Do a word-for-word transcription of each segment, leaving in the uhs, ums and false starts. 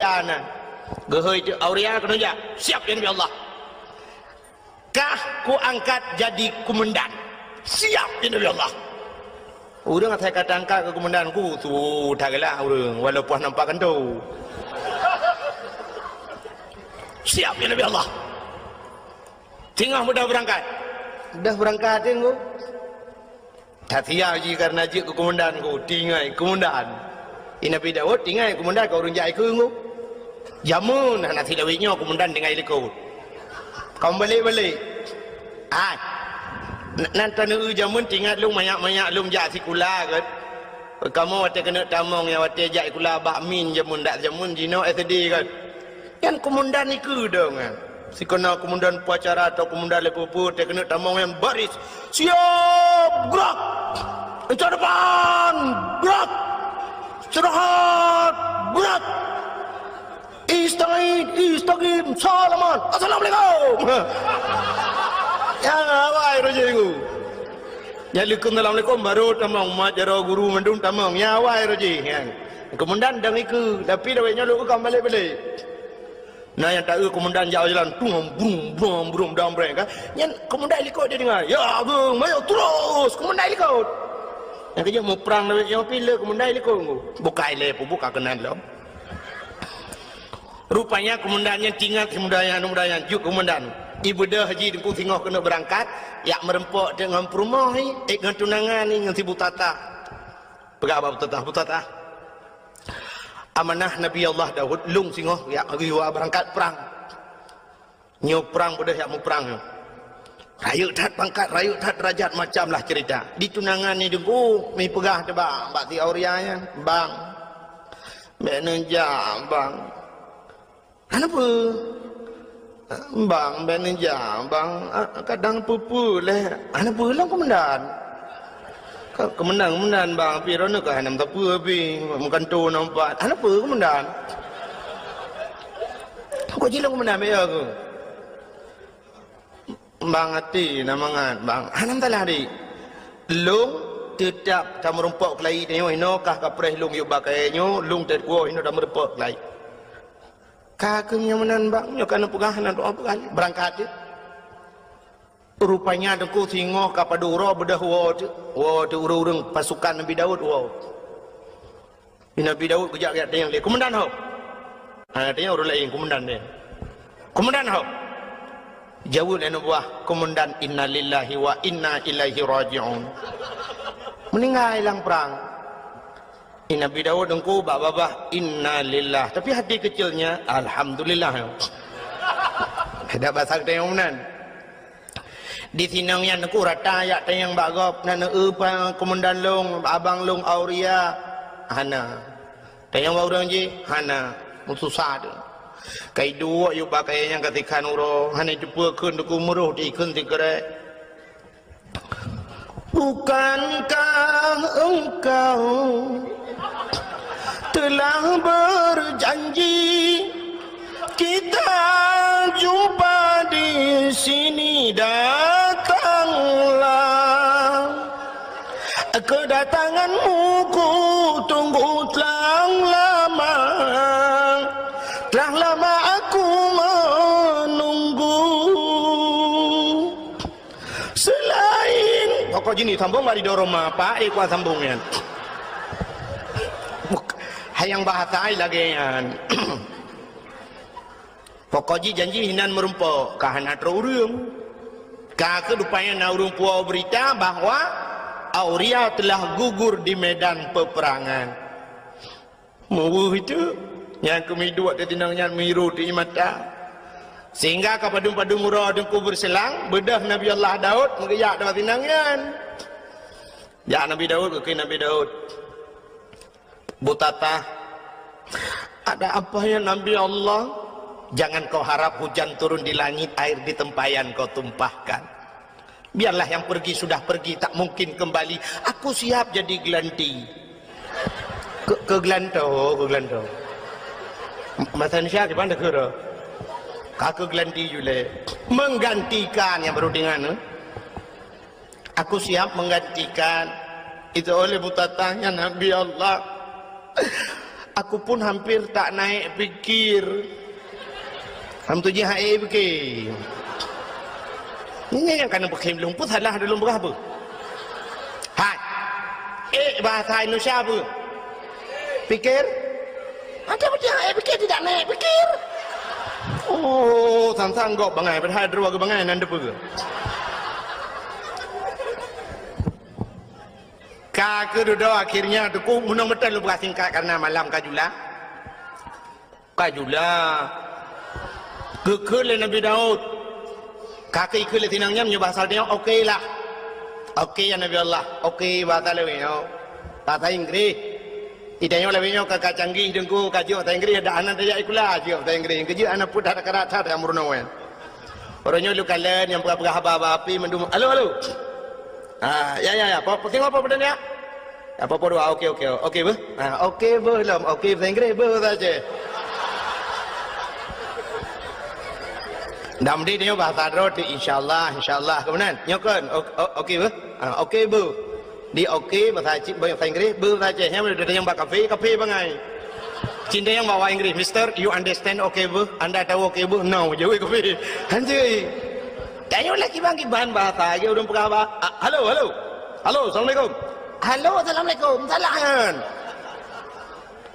Auria na. Geuhôi teuk Auria keuneuk jak. Siap, ya Nabi Allah. Kah kuangkat jadi komandan. Siap, ya Nabi Allah. Ureuëng asai ka tangkat keu komandan ku, su that galak ureuëng, walaupun nampak kantô. Siap, ya Nabi Allah. Singoh mudah beurangkat. Dah beurangkat, Teungku. That sia jih kareuna jeuet keu komandan ku, tinggai komandan. I Nabi Daud tinggai komandan ka ureuëng jak ikeue ku. Jameun hana silawét nyoe komandan tinggai likot. Ka meubalek-balek. Hai. N-, nan taneuk jameun teuingat lôn manyak-manyak lôn jak sikula kan. Kamoe watée keuneuk tamong nyang watée jak sikula bak min jameun dak jameun jinoe S D kan. Nyan komandan ikeue dong nyan. Sikeuna komandan upacara atau komandan leupeu-peu teuh keuneuk tamong nyan baris. Siap, gerak! Insan depan, gerak! Istirahat, gerak! Istaid, istaqim, salaman, assalamualaikum! Ya, awai roh jih ku. Nyang likot assalamualaikum baru tamong, mat jaroe guru mandum tamong. Ya, awai roh jih, nyan. Komandan dong ikeue, tapi lawét nyoe lôn ka balek-balek. Na nyang taeu komandan jak jalan, tung, brum, brum, brum, dang breng kan. Nyan komandan likot dia dengar. Ya, Agong, mayo terus, komandan likot. Nyang keujeuet muprang lawét nyoe pih le komandan likot. Bukai lé peubuka keunan lom. Rupanya komandan nyan teuingat si muda nyan, muda nyan, jeuet komandan. Ibeudôh jih Teungku singoh keuneuk beurangkat, jak meureumpok teuk ngon peurumoh, eh, ngon tunangan, ngon si Butatah. Peugah bak Butatah, Butatah. Amanah Nabi Allah Daud, lôn singoh jak geuyue beurangkat prang. Nyoe prang beudôh jak muprang nyoe. Rayeuk that pangkat, rayeuk that derajat, macam lah cerita. Di tunangan ni Teungku, mi peugah teuh bak, bak si Auria nyan, "Bang, bèk neujak, Bang." "Hana peue?" "Bang, bèk neujak, Bang. Ah, kadang peue-peue lé." "Hana peue lom, Komandan." Ka-, "Komandan, Komandan, Bang, pih droeneuh ka hana meusapeue pih, meugantoe na umpat." "Hana peue, Komandan." "Kok jilong, Komandan, bèk ya keuh." "Bang, até na mangat, Bang." "Hana masalah, Dik. Lôn teutap tameurumpok keulayi tanyoe, inoe kah kapreh lôn yub bak kayèe nyoe, lôn teukuwoe inoe tameurumpok keulayi." "Ka keuh nyang meunan, Bang, nyoe ka neupeugah, hana doa peugah lé. Beurangkat jeuet." Rupanya Teungku singoh ka padub uroe beudôh woe teuk, woe teuk ureuëng-ureuëng pasukan Nabi Daud woe. Nabi Daud geujak-jak tanyong lé, "Komandan ho?" Hana tanyong ureuëng laén, komandan nyan. "Komandan ho?" Jaweueb lé aneuk buah komandan, "Innalillahi wa inna ilaihi raji'un." Meuninggai lam prang. Nabi Daud Teungku bak babah, "Innalillah." Tapi hati kecilnya, "Alhamdulillah." Ada bahasa geutanyoe meunan. Di sinong nyan Teungku rata jak tanyong bak gob, "Na neueu pa komandan lôn, abang lôn Auria?" "Hana." Tanyong bak ureuëng jih, "Hana." Meususah tu. Ka iduek yub bak kayèe nyang ka sikhan uroe, hana jiteupeue kheun Teungku, meuroh di kheun sikrek. "Bukankah engkau telah berjanji kita jumpa di sini? Datanglah, kedatanganmu ku tunggu telah lama, telah lama aku menunggu." Selain, pokok jih ni sambong bak ridho Roma, Pak, eh, kuat sambong nyan. Buk-, hai nyang bahasa ai lagèe nyan. Pokok jih janji hinan meurumpok, ka hana trok ureuëng. Ka keuh rupanya na ureuëng puwoe beurita bahwa Auria telah gugur di medan peperangan. Meuweuh itu, nyang keumiduek di tinong nyan miru di mata. Sehingga ka padum-padum uroe Teungku beureuselang, beudôh Nabi Allah Daud meugeujak di tinong nyan. Jak Nabi Daud, geukheun Nabi Daud, "Butatah, ada apa ya Nabi Allah?" "Jangan kau harap hujan turun di langit, air di tempayan kau tumpahkan. Biarlah yang pergi sudah pergi, tak mungkin kembali. Aku siap jadi gelanti." Keu-, keu gelanto, keu gelanto. Bahasa Indonesia di mana keu tu? Ka keu gelanti julé. Menggantikan yang baru dengan tu. "Aku siap menggantikan." Itu oleh Butatah nyan Nabi Allah. Aku pun hampir tak naik pikir. Ham tu jih hai pikir. Nyan nyang kana beukhém lôn pun salah lôn peugah beuh. Hai. Eh, bahasa Indonesia beuh. Pikir. Ada betul hai pikir tidak naik pikir. Oh, sang-sang gop bangai padahal dua bangai nan depe. Ka keududoe akhirnya teungku meunong meuteun lôn peugah singkat karena malam ka jula. Ka jula. Geukheun lé Nabi Daud. Ka keu ikheun lé sinang nyan meunyoe bahasa tanyoe oke lah. Oke ya Nabi Allah. Oke bahasa lawét nyoe. Bahasa Inggris. Di tanyoe lawét nyoe ka, ka canggih teungku ka jeuet bahasa Inggris dak hana tajak sikula jeuet bahasa Inggris. Keujeuet hana peudah karat that meurunoe. Uroe nyoe lôn kalon nyang peugah-peugah haba-haba api mandum. Halo, halo. Ah, ya, ya, ya. Apa, apa, apa, apa, ya? Apa, apa, dua. Oke, oke. Oke, beuh. Ah, oke, beuh, lom. Oke, bahasa Inggris, beuh, bahasa Aceh. Dam di nyoe bahasa droe tu, insyaallah, insyaallah. Kemudian, nyoe kan. O-, o-, oke, beuh. Ah, oke, beuh. Di oke, bahasa Aceh, bahasa Inggris, beuh, bahasa Aceh. Nyang udah tanyong bak kafe, kafe bangai. Cin tanyong bak Inggris, "Mister, you understand oke, beuh? Anda tahu oke, beuh?" "No," jaweueb kafe. Hanjeuet. Tanyong lagi bang kiban bahasa, lagi ureueng peugah bah. Ah, halo, halo. Halo, assalamualaikum. Halo, assalamualaikum. Salah kan?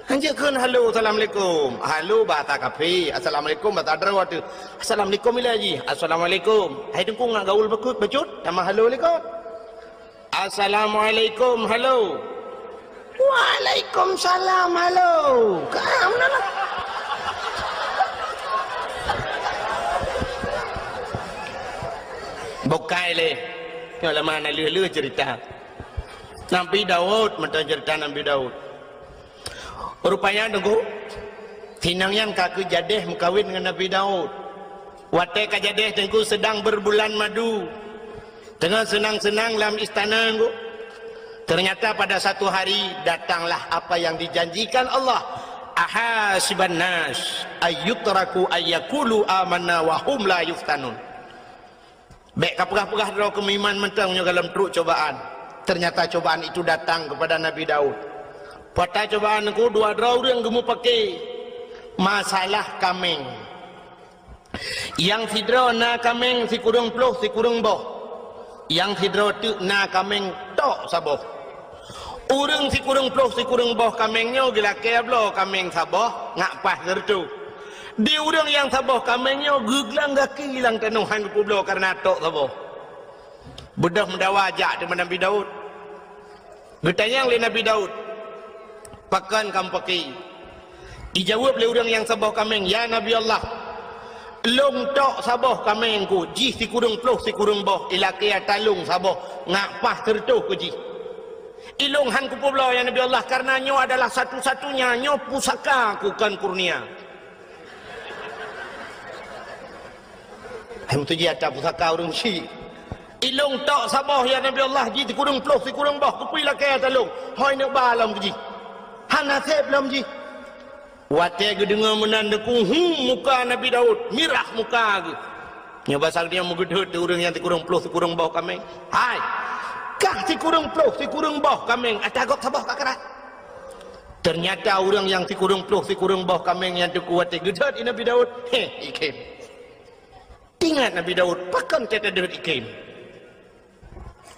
Hanjeuet kheun halo, assalamualaikum. Halo bahasa kafe, assalamualaikum bahasa droe tu. Assalamualaikum ila ji. Assalamualaikum. Hai teungku ngat gaul beukut becut, nama halo likot. Assalamualaikum, halo. Waalaikumsalam, halo. Ka meunan lah. Bukai lé. Nyoe lama na lheueh-lheueh cerita. Nabi Daud, mantong cerita Nabi Daud. Rupanya teungku, sinang nyan ka keu jadeh meukawen ngon Nabi Daud. Watée ka jadeh teungku sedang berbulan madu. Teungoh seunang-seunang lam istana teungku. Ternyata pada satu hari datanglah apa yang dijanjikan Allah. Ahasiban nas ayyutraku ayyakulu amanna wa hum la yuftanun. Bék kapeugah-peugah droe keu meuiman mantong nyoe gohlom trok cobaan. Ternyata cobaan itu datang kepada Nabi Daud. Pada cobaan teungku dua droe ureueng geumupake masalah kaméng. Nyang sidroe na kaméng sikureueng ploh sikureueng boh. Nyang sidroe teuk na kaméng tok saboh. Ureueng sikureueng ploh sikureueng boh kaméng nyoe geulakée bloe kaméng saboh ngat paih sireutôh. Di ureueng nyang saboh kaméng nyoe geuglang gaki lam tanoh han geupeubloe kareuna tok saboh. Beudôh meudawa jak teuma Nabi Daud. Geutanyong lé Nabi Daud, "Pakon kamoe pake?" Ijaweueb lé ureueng nyang saboh kaméng, "Ya Nabi Allah, lôn tok saboh kaméng ku, jih sikureueng ploh sikureueng boh, ilakée ata lôn saboh ngat paih sireutôh keu jih. Ilôn han kupeubloe, ya Nabi Allah, kareuna nyoe adalah satu-satunya, nyoe pusaka ku kon kurnia." Hai meutuji ata pusaka ureueng syik. "Ilôn tok saboh, ya Nabi Allah, jih sikureueng ploh sikureueng boh, keupeue ilakée ata lôn? Hôi neuk ba lom keu jih. Hana seb lom jih." Watée geudeungoe meunan teungku, hu, muka Nabi Daud mirah muka geuh. Nyoe basa geutanyoe meugeudhôt di ureueng nyang sikureueng ploh sikureueng boh kaméng. "Hai, kah sikureueng ploh sikureueng boh kaméng ata gob saboh ka krat?" Ternyata ureueng nyang sikureueng ploh sikureueng boh kaméng nyan teungku watée geudhôt di Nabi Daud, heh, ikhém. Ingat Nabi Daud, pakon teudeungoe ikhém.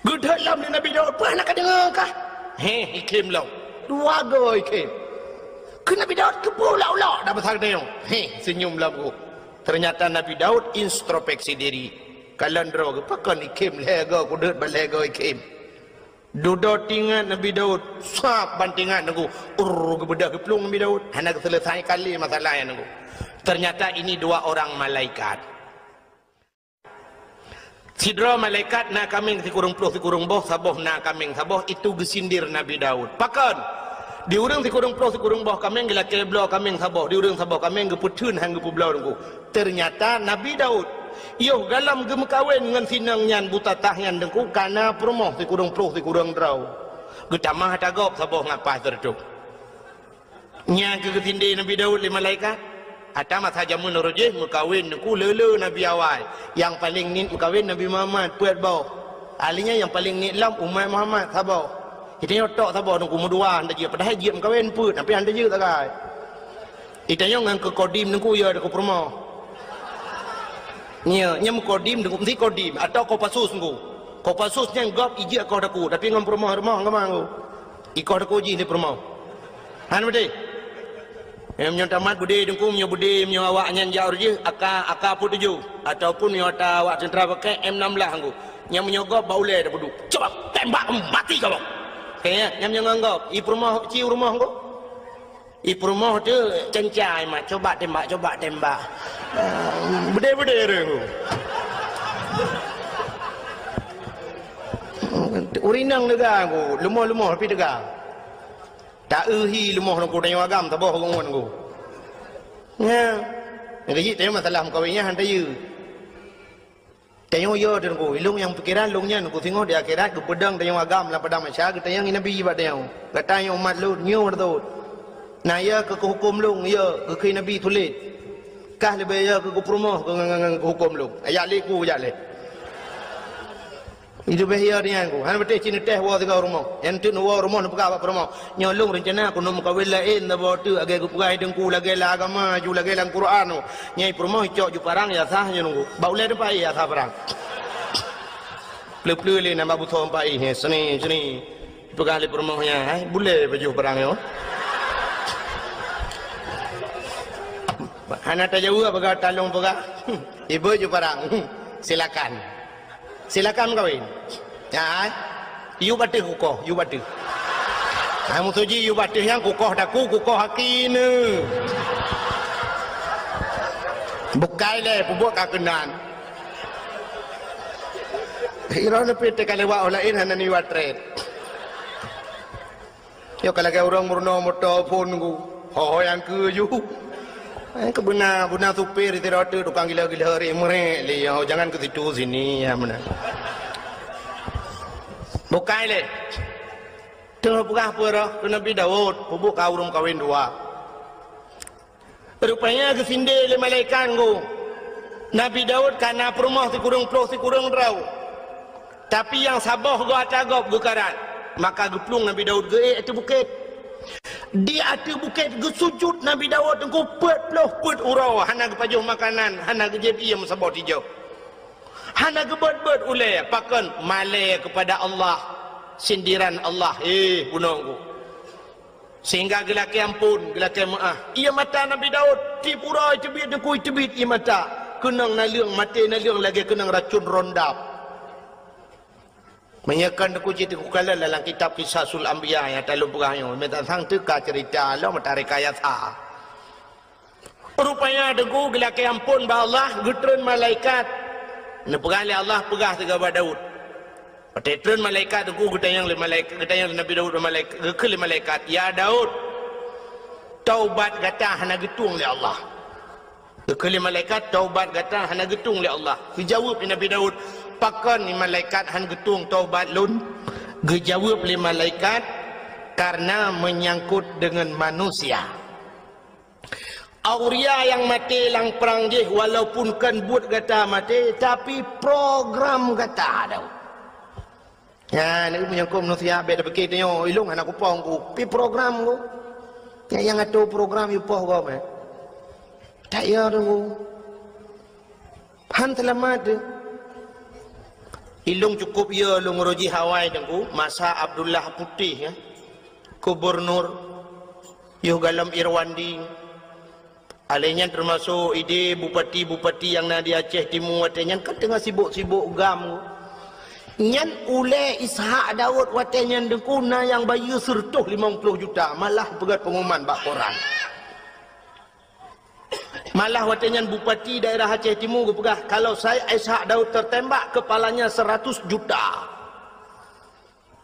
Geudhôt lom lé Nabi Daud, peue hana kadeungoe kah? Heh, ikhém lom. Dua goe ikhém. Keu Nabi Daud keupeue ulok-ulok dak basa geutanyoe? Heh, seunyum lom geuh. Ternyata Nabi Daud introspeksi diri. Kalon droe geuh, pakon ikhém lhée goe, kudhôt bak lhée goe ikhém. Dudoe tingat Nabi Daud, sab ban tingat teungku. Urr, geubeudôh geuplueng Nabi Daud. Hana geuseuleusai kali masalah nyan teungku. Ternyata ini dua orang malaikat. Sidroe malaikat na kaméng sikureueng ploh sikureueng boh, saboh na kaméng saboh, itu geusindir Nabi Daud. Pakon? Di ureueng sikureueng ploh sikureueng boh kaméng geulakée bloe kaméng saboh, di ureueng saboh kaméng geupeutheun han geupeubloe teungku. Ternyata Nabi Daud, yoh gohlom geumeukawen ngon sinong nyan buta tah nyan teungku, ka na peurumoh sikureueng ploh sikureueng droe. Geutamah ata gob saboh ngat paih sireutôh. Nyan keuh geusindée Nabi Daud lé malaikat. Ata masa jameun uroe jih meukawen teungku le-le nabi awai. Nyang paleng niet meukawen Nabi Muhammad peuet boh. Ahli nyan nyang paleng niet lom umat Muhammad saboh. Geutanyoe tok saboh Teungku meudua hana jeuet, padahai jeuet meukawen peuet, tapi hana jeuet sagai. Geutanyoe ngon keu kodim Teungku, ya, keu peurumoh. Nya, nya meukodim Teungku, meusti kodim atau Kopassus Teungku. Kopassus nyan gob ijeuet koh Teungku, tapi ngon peurumoh-rumoh ngon Teungku. Ikoh Teungku jih di peurumoh. Hana beutôi? Eh, meunyoe tamat beudé Teungku, meunyoe beudé, meunyoe awak nyan jak ureueng jih, AK, AK peuet tujoh. Ataupun meunyoe ata awak teuntara pakai M enam belas Teungku. Nyan meunyoe gob bak ulèe tapeuduek. Cuba tembak mati kau. Kayaknya nyan meunyoe ngon gob, i peurumoh, ci peurumoh Teungku. I peurumoh tu cencai mat, cuba tembak, cuba tembak. Ah, beudé-beudé ureueng Teungku. Ureueng inong teuga Teungku, leumoh-leumoh tapi teuga. Ta-eu hi leumoh Teungku, tanyoe agam saboh ureueng Teungku. Nya. Nyang keuh jih tanyoe masalah meukawen nyan han tayue. Tanyoe yo Teungku, ilong nyang pikeran lôn nyan Teungku, singoh di akhirat geupeudong tanyoe agam lam padang mahsyar, geutanyong Nabi bak tanyoe. Gata nyoe umat lôn, nyoe beutôi. Na yo keu huköm lôn, yo keu Nabi tuléh. Kah leubeh yo keu peurumoh keu ngon, ngon, ngon huköm lôn. Ajak lé ku, jak lé. Itu beh ya nyan Teungku. Hana beutôi cit neuteh woe sigoe rumoh. Nyang teuk neuwoe rumoh neupeugah bak peurumoh, "Nyoe lôn reuncana keuneuk meukawen laén saboh teuk, lagèe geupeugah Teungku, lagèe lam agama ju, lagèe lam Quran." Nyang i peurumoh icok ju parang, ya sah nyoe Teungku. Bak ulèe teumpat ya sah parang. Pleu-pleu lé nyan bak busoe teumpat, eh, sini, sini. Peugah lé peurumoh nyan, "Hai, bulèe pajoh parang nyoe." Hana tajaweueb peugah, talong peugah. Ibu ju parang. Silakan. Silakan meukawen. Ya, hai. Yub ateueh kukoh, yub ateueh. Hai, musoji yub ateueh nyan kukoh daku, kukoh aki neu. Bukai lé, peubuet ka keunan. Iroh neupit teuka lewat orang laén hana niwa trét. Yo ka lagèe ureueng meurunoe moto phon Teungku. Ho, ho nyang keu ju. Eh, keu beuna, beuna supir di rote tukang gila-gila rek meurek lé, yo, jangan ke situ sini, ya, beuna. Bukai lé. Teungoh peugah peue roh keu Nabi Daud, peubuet ka ureueng kawen dua. Rupanya geusindé lé malaikat Teungku. Nabi Daud ka na peurumoh sikureueng ploh sikureueng droe. Tapi nyang saboh goe ata gob geukarat, maka geuplueng Nabi Daud geuék ateueh bukét. Di ateueh bukét geusujut Nabi Daud Teungku peuet ploh peuet uroe, hana geupajoh makanan, hana geujieb ié meusaboh tijoh. Hana geubeuet-beuet ulèe, pakon? Malèe keupada Allah, sindiran Allah, eh, bunoe Teungku. Sehingga geulakèe amphon, geulakèe meu'ah. Ié mata Nabi Daud, tiep uroe teubiet Teungku, teubiet ié mata. Keunong naleueng, maté naleueng lagèe keunong racun rondap. Meunyoe kon Teungku cit Teungku kalon lam kitab Qisasul Anbiya nyang talôn peugah nyoe, meutasang teuka ceurita lom mata rekayasa. Rupanya Teungku geulakèe amphon bak Allah, geutreun malaikat. Neupeugah lé Allah, peugah sigoe bak Daud. Watèe treun malaikat Teungku, geutanyong lé malaikat, geutanyong lé Nabi Daud bak malaikat, geukheun lé malaikat, "Ya Daud, taubat gata hana geutueng lé Allah." Geukheun lé malaikat, "Taubat gata hana geutueng lé Allah." Geujaweueb lé Nabi Daud, "Pakon ni malaikat han geutueng taubat lôn?" Geujaweueb lé malaikat, "Karena menyangkut dengan manusia." Auria nyang maté lam prang jih, walaupun kon buet gata maté, tapi program gata Daud. Nyan, meunyoe kon manusia bèk tapike tanyoe, ilong hana kupoh Teungku, pi program Teungku. Nyang, nyang atô program ipoh gob, eh. Tak ya Teungku. Han seulamat teuh. Ilong cukup ya lôn uroe jih awai Teungku, masa Abdullah Putih, ya. Gubernur, yoh galom Irwandi. Alèh nyan teumasok idéh bupati-bupati nyang na di Aceh Timu watèe nyan kan teungoh sibok-sibok gam. Nyan ulèe Ishak Daud watèe nyan Teungku na nyang bayeue seureutôh limong ploh juta, malah peugöt pengumuman bak koran. Malah watèe nyan bupati daerah Aceh Timu geupeugah, "Kalau saya Ishak Daud tertembak, kepalanya seratus juta."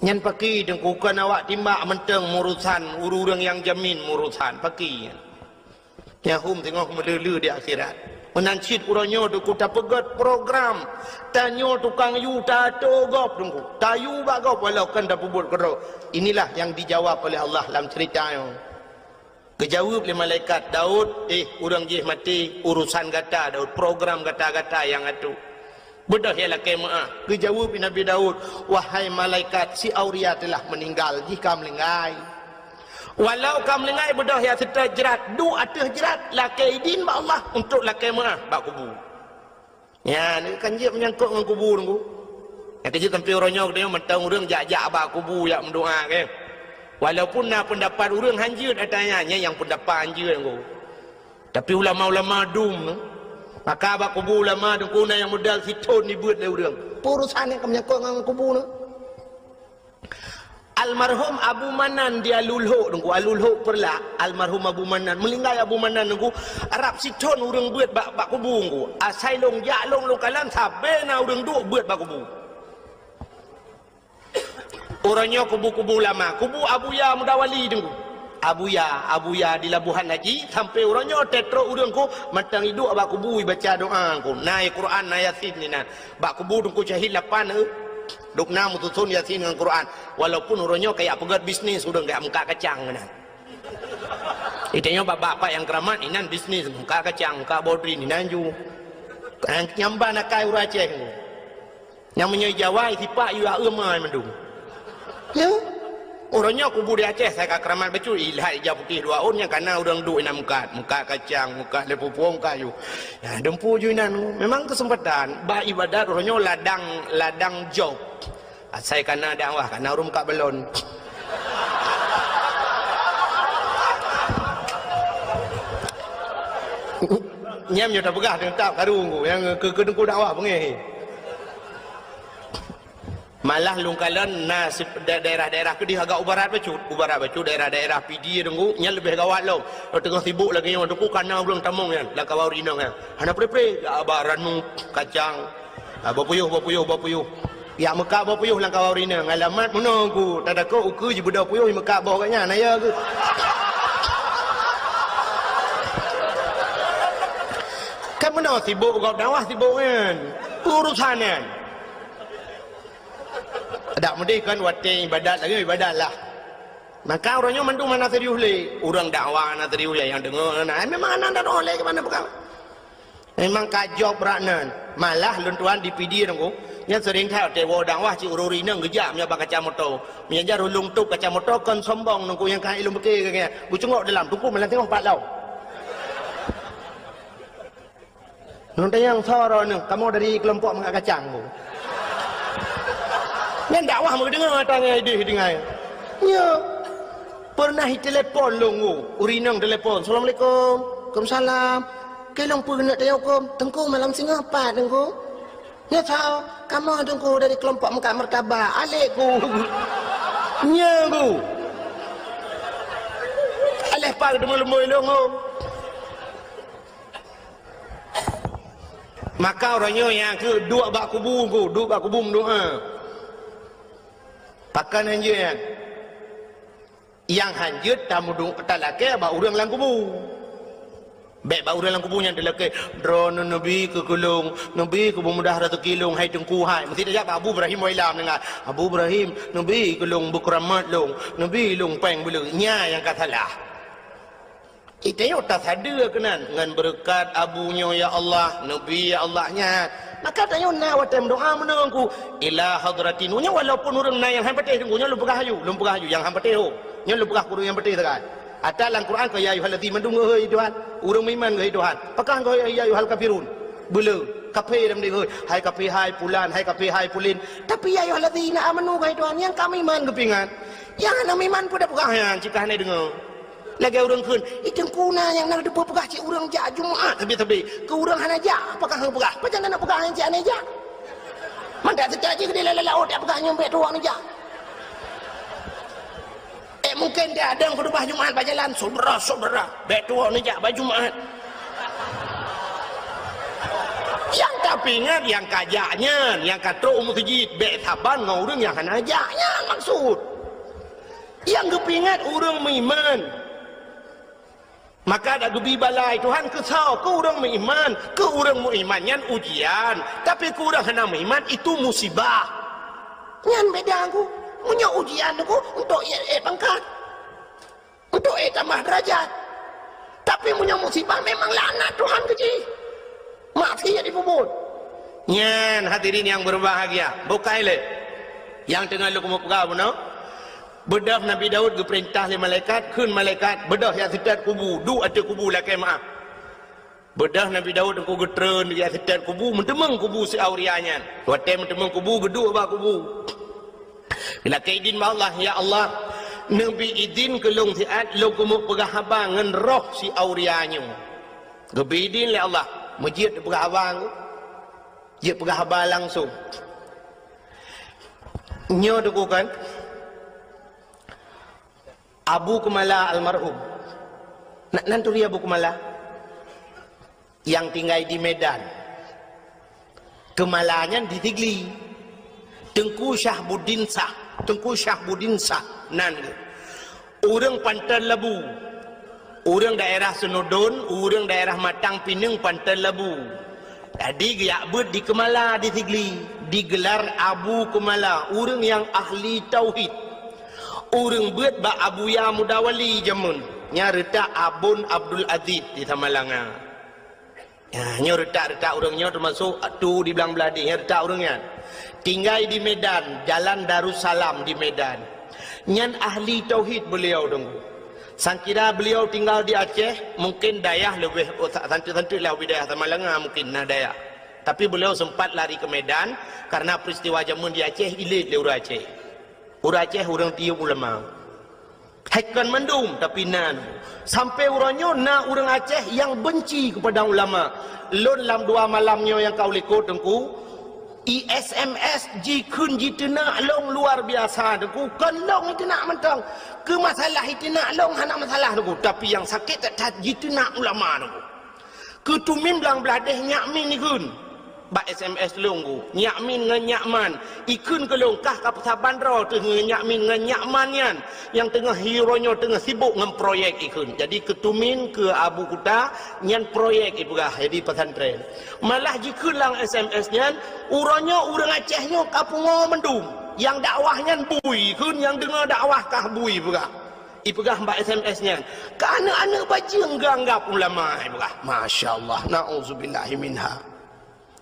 Nyan paki Teungku, kon awak timbak mantong meurusan, ureueng-ureueng nyang jamin meurusan, paki nyan. Nyan hom teungoh meuleu-leu di akhirat. Meunan cit uroe nyoe Teungku tapeugöt program, tanyoe tukang yue tatô gob Teungku, tayue bak gob walau kon tapeubuet keudroe. Inilah yang dijawab oleh Allah lam ceurita nyoe. Geujaweueb lé malaikat, "Daud, eh, ureueng jih maté, urusan gata, Daud, program gata-gata nyang atô." Beudôh ya lakée meu'ah. Geujaweueb Nabi Daud, "Wahai malaikat, si Uria telah meninggal, jih ka meulinggai. Walau ka meulinggai, beudôh ya seutôt jrat, duek ateueh jrat, lakée idin bak Allah untuk lakée meu'ah bak kubu." Nyan kan jeuet meunyangkot ngon kubu nunggu. Nyang keujeuet sampoe uroe nyoe geutanyoe mantong ureuëng jak-jak bak kubu jak meudoa, kan? Walaupun na peundapat ureuëng hanjeuet ata nyan, nyan nyang peundapat hanjeuet nunggu. Tapi ulama-ulama dum, maka bak kubu ulama teungku na nyang modal sithon dibeuet lé ureuëng. Peue urosan nyang ka meunyangkot ngon kubu nyoe? Almarhum Abu Manan di Alulhok, teungku, Alulhok Peureulak, almarhum Abu Manan, meulinggai Abu Manan, teungku, rab sithon ureuëng beuet bak, bak kubu, teungku. Asai lôn jak lôn, lôn kalon sabe na ureuëng duek beuet bak kubu. Uroe nyoe kubu-kubu lama, kubu Abuya Mudawali, teungku. Abuya, Abuya di Labuhan Haji, sampoe uroe nyoe teutrok ureuëng, teungku, mantong iduek bak kubu ibaca doa, teungku. Na Quran, na Yasin inan. Bak kubu Teungku Syahid lapan, eh. Dum na meususon Yasin ngon Quran. Walaupun uroe nyoe kajak peugét bisnis, ureuëng kajak meukat kacang keunan. Itanyoe bak-bak pat nyang keuramat inan bisnis, meukat kacang, meukat bodrin inan ju. Nyang nyamban akai ureuëng Aceh. Nyang meunyoe Jawa sipak yue aeu mai mandum. Ya. Uroe nyoe kubu di Aceh asai ka keuramat bacut, ilhat ija putéh dua ôn nyang kana ureuëng duek inan meukat, meukat kacang, meukat lé pupueng kayu. Ya, dumpu ju inan. Memang keuseumpatan bak ibadat uroe nyoe ladang, ladang job. Asai kana dakwah, kana ureuëng meukat balon. Nyan nyoe tapeugah teutab karu nyang keu, keu teungku dakwah beungéh. Malah lôn kalon na si-, da-, daerah-daerah keudeh agak u barat bacut. U barat bacut daerah-daerah Pidie teungku, nyan leubeh gawat lom. Teungoh sibok lagée nyoe teungku kana ureuëng tamong nyan, lam kawan ureuëng inong nyan. Hana pré-pré, jak ba ranup, kacang. Ah, boh puyôh, boh puyôh, boh puyôh. Jak meukat boh puyôh lam kawan ureuëng inong. Alamat meunoe teungku, tadakot ukeue jibeudôh puyôh, jimeukat boh gobnyan, na ya keuh. Kan meunoe sibok gob dakwah sibok nyan. Urosan nyan. Dak meudeh kan watée ibadat lagée ibadat lah. Maka uroe nyoe mandum hana serius lé. Ureuëng dakwah hana serius lé, nyang deungoe hana. Eh, memang hana dakwah lé keumanö peugah. Memang ka job brat nan. Malah lôn tuan di Pidie teungku. Nyan seuring that watée woe dakwah cit ureuëng inong geujak meunyoe bak kaca moto. Meunyoe jar ulôn tôp kaca moto kon sombong teungku nyang ka ilôn pike keu nyan. Geucungok dalam teungku malam singoh pat lom. Nyoe tanyong soe droeneuh, kamoe dari keulompok meukat kacang bu. Nyan dakwah meudeungoe ata ngon idéh deungai. Nyoe. Pernah itelepon lôn ngu, ureuëng inong telepon, "Assalamualaikum." "Waalaikumsalam." "Keu lôn peue keuneuk tanyong huköm?" "Teungku malam singoh pat, Teungku." "Nyoe soe?" "Kamoe Teungku dari keulompok meukat martabak." Alek ku. Nyoe ku. Aléh pat teumeu leumbôi lôn ngu. Maka uroe nyoe nyang keu duek bak kubu ku, duek bak kubu meudoa. Pakon hanjeuet nyan? Nyang hanjeuet tameudu-, talakée bak ureuëng lam kubu. Bék bak ureuëng lam kubu nyan talakée, "Droeneuh neubi keu keu lôn, neubi keu beumudah raseuki lôn, hai Teungku hai." Meusti tajak bak Abu Ibrahim Wailam deungon, "Abu Ibrahim, neubi keu lôn beukeuramat lôn, neubi lôn péng beuleue." Nyan nyang ka salah. Itanyoe tasadeue keunan ngon beureukat abu nyoe, "Ya Allah, neubi ya Allah," nyan. Maka tanyoe na watée meudoa meunoe ku, "Ila hadratin." Nyoe walaupun ureuëng na nyang han patéh teungku, nyoe lôn peugah aju, lôn peugah aju nyang han patéh ho. Nyoe lôn peugah keu ureuëng nyang patéh sagai. Ata lam Quran keu, "Ya ayyuhallazina," mandum geuhôi Tuhan. Ureuëng meuiman geuhôi Tuhan. Pakon geuhôi, "Ya ayyuhal kafirun." Beuleu. Kafé lam dihôi. "Hai kafé hai pulan, hai kafé hai pulin." Tapi, "Ya ayyuhallazina amanu," geuhôi Tuhan. Nyang ka meuiman geupeuingat. Nyang hana meuiman peue tapeugah nyan, cit ka hana deungoe. Lagée ureuëng kheun, "Ih, teungku na nyang na teupeue peugah cit ureuëng jak Jumat sabe-sabe. Keu ureuëng hana jak, apakah hana peugah? Pajan na peugah nyang cit hana jak?" Mandak teuka jih keudeh lalai laôt jak peugah nyoe bék tuwoe neujak. Eh, mungken dia ada khutubah Jumat bak jalan, "Saudara-saudara, bék tuwoe neujak bak Jumat." Nyang tapeuingat nyang ka jak nyan, nyang ka trok u meuseujid, bék saban ngon ureuëng nyang hana jak nyan maksud. Nyang geupeuingat ureuëng meuiman. Maka dak geubi balai Tuhan keu soe? Keu ureuëng meuiman. Keu ureuëng meuiman nyan ujian, tapi keu ureuëng hana meuiman itu musibah. Nyan beda ku. Meunyoe ujian ku untuk ék, ék pangkat, untuk ék tambah derajat. Tapi meunyoe musibah memang laknat Tuhan keu jih. Maksiat jipeubuet. Nyan hadirin yang berbahagia, bukai lé. Nyang teungoh lôn keumeung peugah bunoe, beudôh Nabi Daud geupeurintah lé malaikat, kheun malaikat, "Beudôh jak seutôt kubu, duek ateueh kubu lakée meuáh." Beudôh Nabi Daud teungku geutreun jak seutôt kubu, meuteumeung kubu si Auria nyan. Watée meuteumeung kubu, geuduek bak kubu. Lakée idin bak Allah, "Ya Allah, neubi idin keu lôn siat lôn keumeung peugah haba ngon roh si Auria nyoe." Geubri idin lé Allah, meujeuet peugah haba, jeuet peugah haba langsong. Nyoe teungku kan, Abu Keumala almarhum. Na, nan turi Abu Keumala? Nyang tinggai di Medan. Keumala nyan di Sigli. Teungku Syahbuddin Syah. Teungku Syahbuddin Syah nan geuh. Ureuëng Panton Labu. Ureuëng daerah Seunudon, ureuëng daerah Matang Pineung Panton Labu. Jadi geujak beuet di Keumala di Sigli, digelar Abu Keumala, ureuëng nyang ahli tauhid. Ureuëng beuet bak Abuya Mudawali jameun, nyang reutak Abon Abdul Aziz di Samalanga. Ya, nyoe reutak-reutak ureuëng nyoe teumasok tu di Blang Blahdeh, nyoe reutak ureuëng nyan. Tinggai di Medan, Jalan Darussalam di Medan. Nyan ahli tauhid beliau teungku. Sangkira beliau tinggal di Aceh, mungkin dayah leubeh, oh, sa-, santeuk-santeuk lah wilayah Samalanga mungkin na dayah. Tapi beliau sempat lari ke Medan karena peristiwa jameun di Aceh ilét lé ureuëng Aceh. Ureuëng Aceh ureuëng tiyeum ulama. Hai kon mandum, tapi nan. Sampai uroe nyoe na ureuëng Aceh nyang benci kepada ulama. Lôn lam dua malam nyoe nyang ka u likot teungku, i S M S jikheun jiteunak lôn luar biasa teungku. Kon lôn iteunak mantong. Keu masalah iteunak lôn hana masalah teungku, tapi nyang sakét that-that jiteunak ulama teungku. Keu tumin Blang Blahdeh nyak min ikheun. Bak S M S lôn ku, nyak min ngon nyak man. Ikheun keu lôn kah ka peusaban droe teuh ngon nyak min ngon nyak man nyan, nyang teungoh hi uroe nyoe teungoh sibok ngon proyek ikheun. Jadi keu tumin keu Abu Kuta nyan proyek ipeugah jadi pesantren. Malah jikheun lam S M S nyan, uroe nyoe ureuëng Aceh nyoe ka pungo mandum. Nyang dakwah nyan bui ikheun, nyang deungoe dakwah kah bui peugah. Ipeugah bak S M S nyan, "Keu aneuëk-aneuëk bajeueng geuanggab ulama," ipeugah. Masya Allah, na'udzubillahi minha.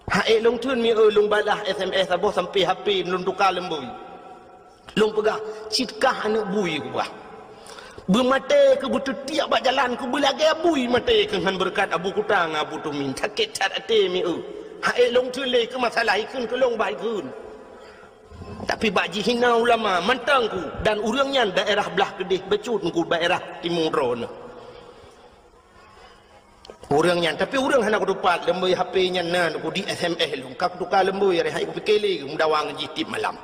Haék lôn theun mi eu lôn balah S M S saboh sampai H P lôn tuka leumbui. Lôn peugah, "Cit kah aneuëk bui," kupeugah. Beumaté keu beuteutiek bak jalan keu beulagée bui maté keu ngon beureukat Abu Kuta ngon Abu Tumin. Sakét that até mi eu. Haék lôn theun lé keu masalah ikheun keu lôn bah ikheun. Tapi bak jihina ulama mantong ku, dan ureuëng nyan daerah blah keudeh bacut ku daerah timu droeneuh. Ureuëng nyan, tapi ureuëng hana kutupat leumbui H P nyan na ku di S M S lôn, ka kutuka leumbui, hai kupike lé meudawa ngon jih tiep malam.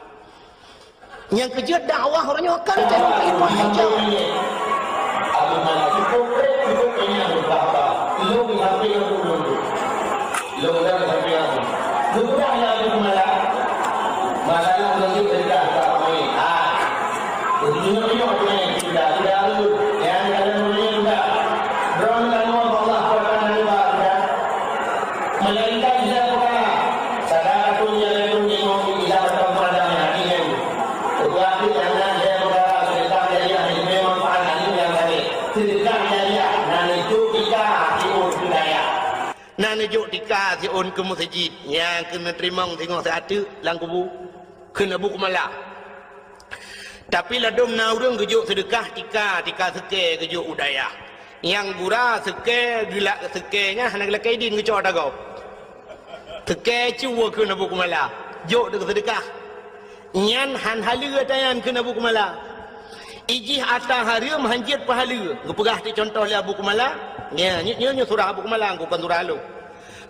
Nyang keujeuet dakwah uroe nyoe kan calon kehidupan hijau. Aku malah cukup, cukup kenyang berbahasa. Lôn H P yang ulôn. Lôn dah sampai aku. Bukan yang aku malah. Masalah lôn jeuet dekat tak ramai. Ha. Tunjuk-tunjuk tu ni. Sudah, sudah tu. Yang dalam dunia juga. Droeneuh Allah Taala sudah. Melainkan dia bukan. Saudara tu yang itu ni mau tidak bertemu ada yang ini. Tetapi jangan dia bukan. Sedekah jariah itu memang pahala yang tadi. Sedekah jariah. Dan itu kita timbul budaya. Na neujok tika siôn keu meuseujid nyang keuneuk teurimong singoh siat teuk lam kubu kheun Abu Keumala. Tapi ladôm na ureuëng geujok seudeukah tika, tika seukée geujok u dayah. Nyang gura seukée geulak seukée nyan hana geulakée idin geucok ata gob. Seukée cue kheun Abu Keumala, jok deuk seudeukah. Nyan han haleue ata nyan kheun Abu Keumala. Ijih ata hareuem han jeuet peuhaleue. Geupeugah ti contoh lé Abu Keumala. Nyan, nyoe, nyoe, nyoe surah Abu Keumala, kon surah lôn.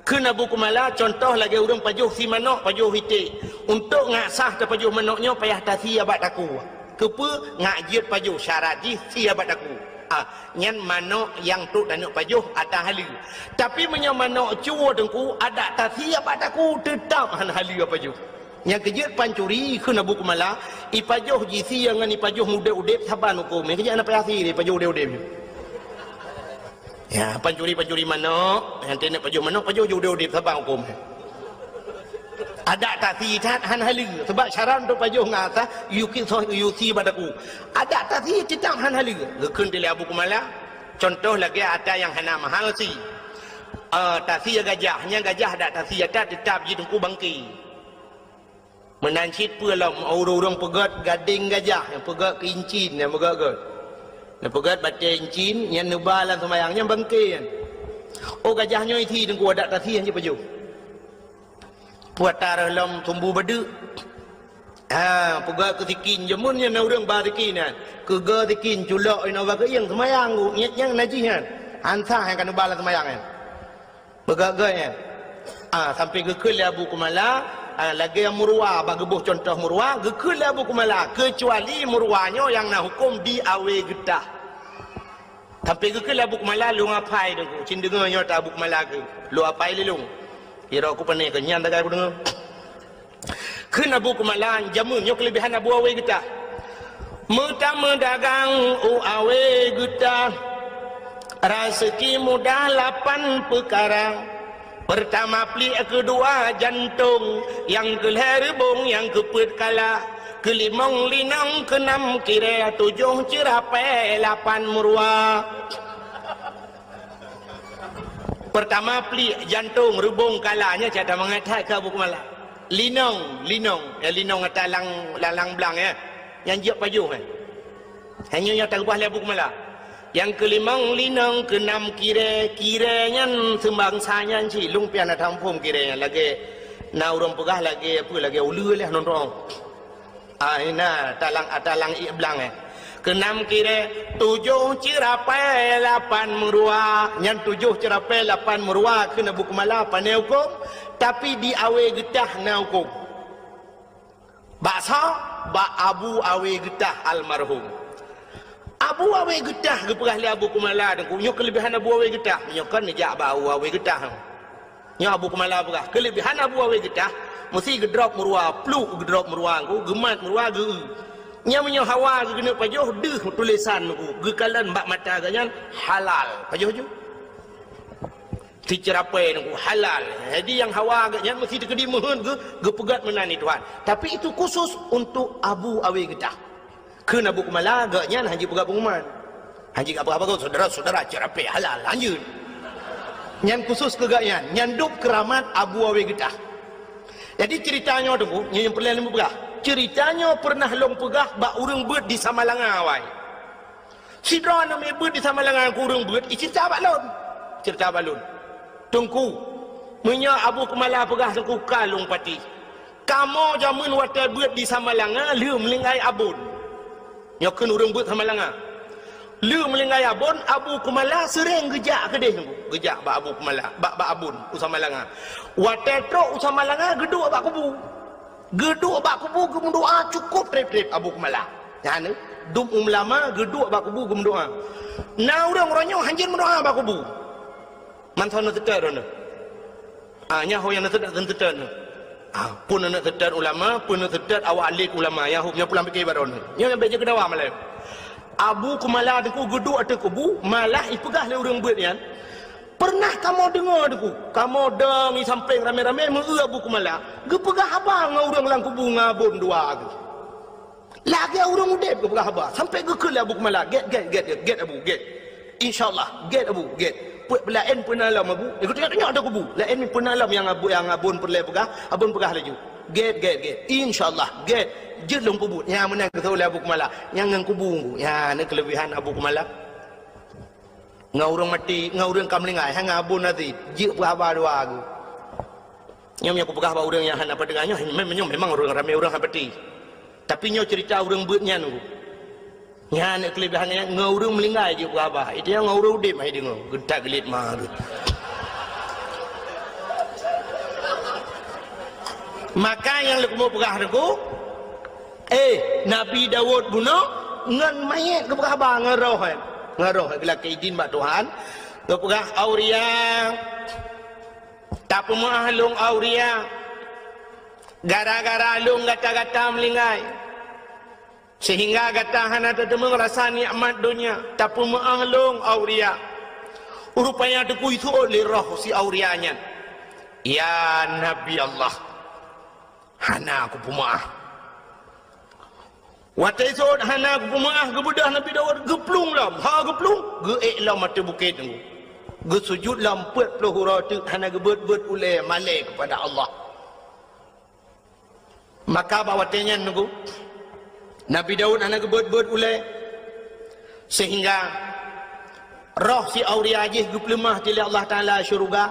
Kheun Abu Keumala, contoh lagée ureuëng pajoh sie manok, pajoh iték. Untuk ngat sah tapajoh manok nyoe payah tasie bak takue. Keupeue? Ngat jeuet pajoh, syarat jih sie bak takue. Ah, nyan manok nyang trok taneuk pajoh ata haleue. Tapi meunyoe manok cue teungku, adak tasie bak takue teutab han haleue pajoh. Nyang keujeuet pancuri kheun Abu Keumala, ipajoh jisie ngon ipajoh udeb-udeb saban huköm. Nyang keujeuet hana payah sie, ipajoh udeb-udeb. Ya, pancuri-pancuri manok, nyang teuneuk pajoh manok, pajoh udeb-udeb saban huköm. Adak tasie that han haleue, sebab syarat untuk pajoh ngat sah, yue ki soh yue sie bak takue. Adak tasie teutab han haleue. Geukheun lé Abu Keumala, contoh lagée ata nyang hana mahal sie. Ah, tasie gajah, nyan gajah dak tasie ata, teutap jih teungku bangke. Meunan cit peue lom ureuëng-ureuëng peugét gadeng gajah, nyang peugét keu incin, nyang peugét-gét. Nyang peugét batée incin, nyan neuba lam seumayang, nyan bangke nyan. Oh, gajah nyoe isi teungku, dak tasie jih pajoh. Peue ata reuh lom sumbu badeuk. Ha, peugah keu sikin, jameun nyan na ureuëng ba sikin nyan. Keuga sikin, culok inoe ba keuieng, seumayang ku, nyet nyang najih nyan. Ansah nyang ka neuba lam seumayang nyan. Peugah-gah nyan. Ah, sampai geukheun lé Abu Kumala, ah, lagée murwa, bak geuboh cuntoh murwa, geukheun lé Abu Kumala, keucuali murwa nyoe nyang na huköm di awe geutah. Sampai geukheun lé Abu Kumala, lôn apai deungoe. Cit deungoe nyoe ta Abu Kumala keu. Lôn apai lé lôn. Kira ku pane keu nyan tagai ku deungoe. Kheun Abu Kumala, jameun nyoe keulebihan Abu Awe Geutah. Meutameudagang u Awe Geutah. Raseuki mudah lapan peukara. Peurtama pliek, keudua jantong, nyang keulhée reubong, nyang keupeuet kala, keulimong linong, keunam kirée, tujoh ceurapée, lapan meuruwa. Peurtama pliek, jantong, reubong, kala, nyan cit that mangat that keu Abu Kumala. Linong, linong, ya linong ata lang, lang, lang blang ya. Nyang jeuet pajoh eh. Hanya nyang teureubah lé Abu Kumala. Nyang keulimong linong, keunam kirée, kirée nyan seumbangsa nyan cit, lôn pian na taphom kirée nyan lagée na ureuëng peugah lagée apa, lagée uleue leh nonton. Ah, ina talang, talang ié blang eh. Keunam kirée, tujoh ceurapée, lapan meuruwa. Nyan tujoh ceurapée, lapan meuruwa kheun Abu Kumala pane huköm, tapi di Awe Geutah na huköm. Bak soe? Bak Abu Awe Geutah almarhum. Abu Awe Geutah geupeugah lé Abu Kumala deungku, nyoe keulebihan Abu Awe Geutah. Nyoe kan neujak bak Abu Awe Geutah. Nyoe Abu Kumala peugah, keulebihan Abu Awe Geutah, meusi geudrop meuruwa, pluk geudrop meuruwa deungku, geumat meuruwa geu-eu. Nyan meunyoe hawa geukeuneuk pajoh, deuh tulésan deungku, geukalon bak mata geuh nyan halal. Pajoh ju. Siceurapée deungku halal. Jadi nyang hawa geuh nyan meusi teukeudi meuheuet geu-, geupeugét meunan lé Tuhan. Tapi itu khusus untuk Abu Awe Geutah. Kheun Abu Kumala geuh nyan hana jipeugah pengumuman. Hana jipeugah apa-apa, saudara-saudara, ceurapée halal, lanjut. Nyan khusus keu geuh nyan, nyan dub keuramat Abu Awe Geutah. Jadi ceurita nyoe teungku, nyoe nyang peureulée lôn peugah. Ceurita nyoe peureunah lôn peugah bak ureuëng beuet di Samalanga awai. Sidroe aneuk miet beuet di Samalanga keu ureuëng beuet, iceurita bak lôn. Ceurita bak lôn. Teungku, meunyoe Abu Kumala peugah teungku ka lôn patéh. Kamoe jameun watée beuet di Samalanga lheueh meulinggai abon. Nyoe kheun ureuëng beuet Samalanga. Lheueh meulinggai abon, Abu Kumala seuréng geujak keudeh teungku. Geujak bak Abu Kumala, bak, bak abon u Samalanga. Watée trok u Samalanga geuduek bak kubu. Geuduek bak kubu geumeudoá cukôp treb-treb Abu Kumala. Nyan, dum ulama geuduek bak kubu geumeudoá. Na ureuëng uroe nyoe hanjeuet meudoá bak kubu. Mantong na teutet droeneuh. Ah, nyan ho nyang na teutet, na teutet nyoe. Ah, pun na teutet ulama, pun na teutet awak alim ulama, nyang ho nyoe pulang pike bak droeneuh. Nyoe nyang bék jeuet keudawa malée. Abu Kumala teungku geuduek ateueh kubu, malah ipeugah lé ureuëng beuet nyan, "Peureunah kamoe deungoe teungku, kamoe dong i sampéng ramé-ramé meu-eu Abu Kumala geupeugah haba ngon ureuëng lam kubu ngon abon dua geuh. Lagée ureuëng udeb geupeugah haba, sampoe geukheun lé Abu Kumala, 'Gét, gét, gét, gét, gét Abu, gét. Insya Allah, gét Abu, gét. Peuet laén peue na lom Abu?' Ikut tengok-tengok ateueh kubu. Laén peue na lom nyang abu-, nyang abon peureulée peugah, abon peugah laju. 'Gét, gét, gét. Insya Allah, gét. Jeuet lôn peubuet.' Nyang meunan geuseuôt lé Abu Kumala. Nyang ngon kubu, nyan na keuleubehan Abu Kumala. Ngon ureuëng maté, ngon ureuëng ka meuninggai, hana abon até, jeuet peuhaba dua geuh. Nyoe meunyoe kupeugah bak ureuëng nyang hana peudeungoe nyoe, mem-, nyoe memang ureuëng ramé ureuëng hana peuti. Tapi nyoe ceurita ureuëng beuet nyan. Nyan keuleubehan nyan, ngon ureuëng meuninggai jeuet peuhaba. Itu nyang ngon ureuëng udeb hai deungoe, geutak geulit ma geuh. Maka nyang lôn keumeung peugah teungku, Eh, Nabi Daud bunoe ngon manyét geupeugah haba ngon roh, eh. Ngon roh, eh, geulakée idin bak Tuhan. Geupeugah, "Auria, tapeumeuáh lôn, Auria. Gara-gara lôn gata-gata meulinggai, seuhingga gata hana tateumeung rasa nikmat donya. Tapeumeuáh lôn, Auria." Rupanya teungku iseuôt lé roh si Auria nyan, "Ya Nabi Allah, hana kupeumeuáh." Watée iseuôt hana kupeumeuáh, geubeudôh Nabi Daud geuplueng lom. Ha geuplueng, geuék lom ateueh bukét teungku. Geusujut lom peuet ploh uroe teuk hana geubeuet-beuet ulée malée keupada Allah. Maka bak watée nyan Teungku, Nabi Daud hana geubeuet-beuet ulée, sehingga roh si Auria jih geupeuleumah lé Allah Taala syeuruga.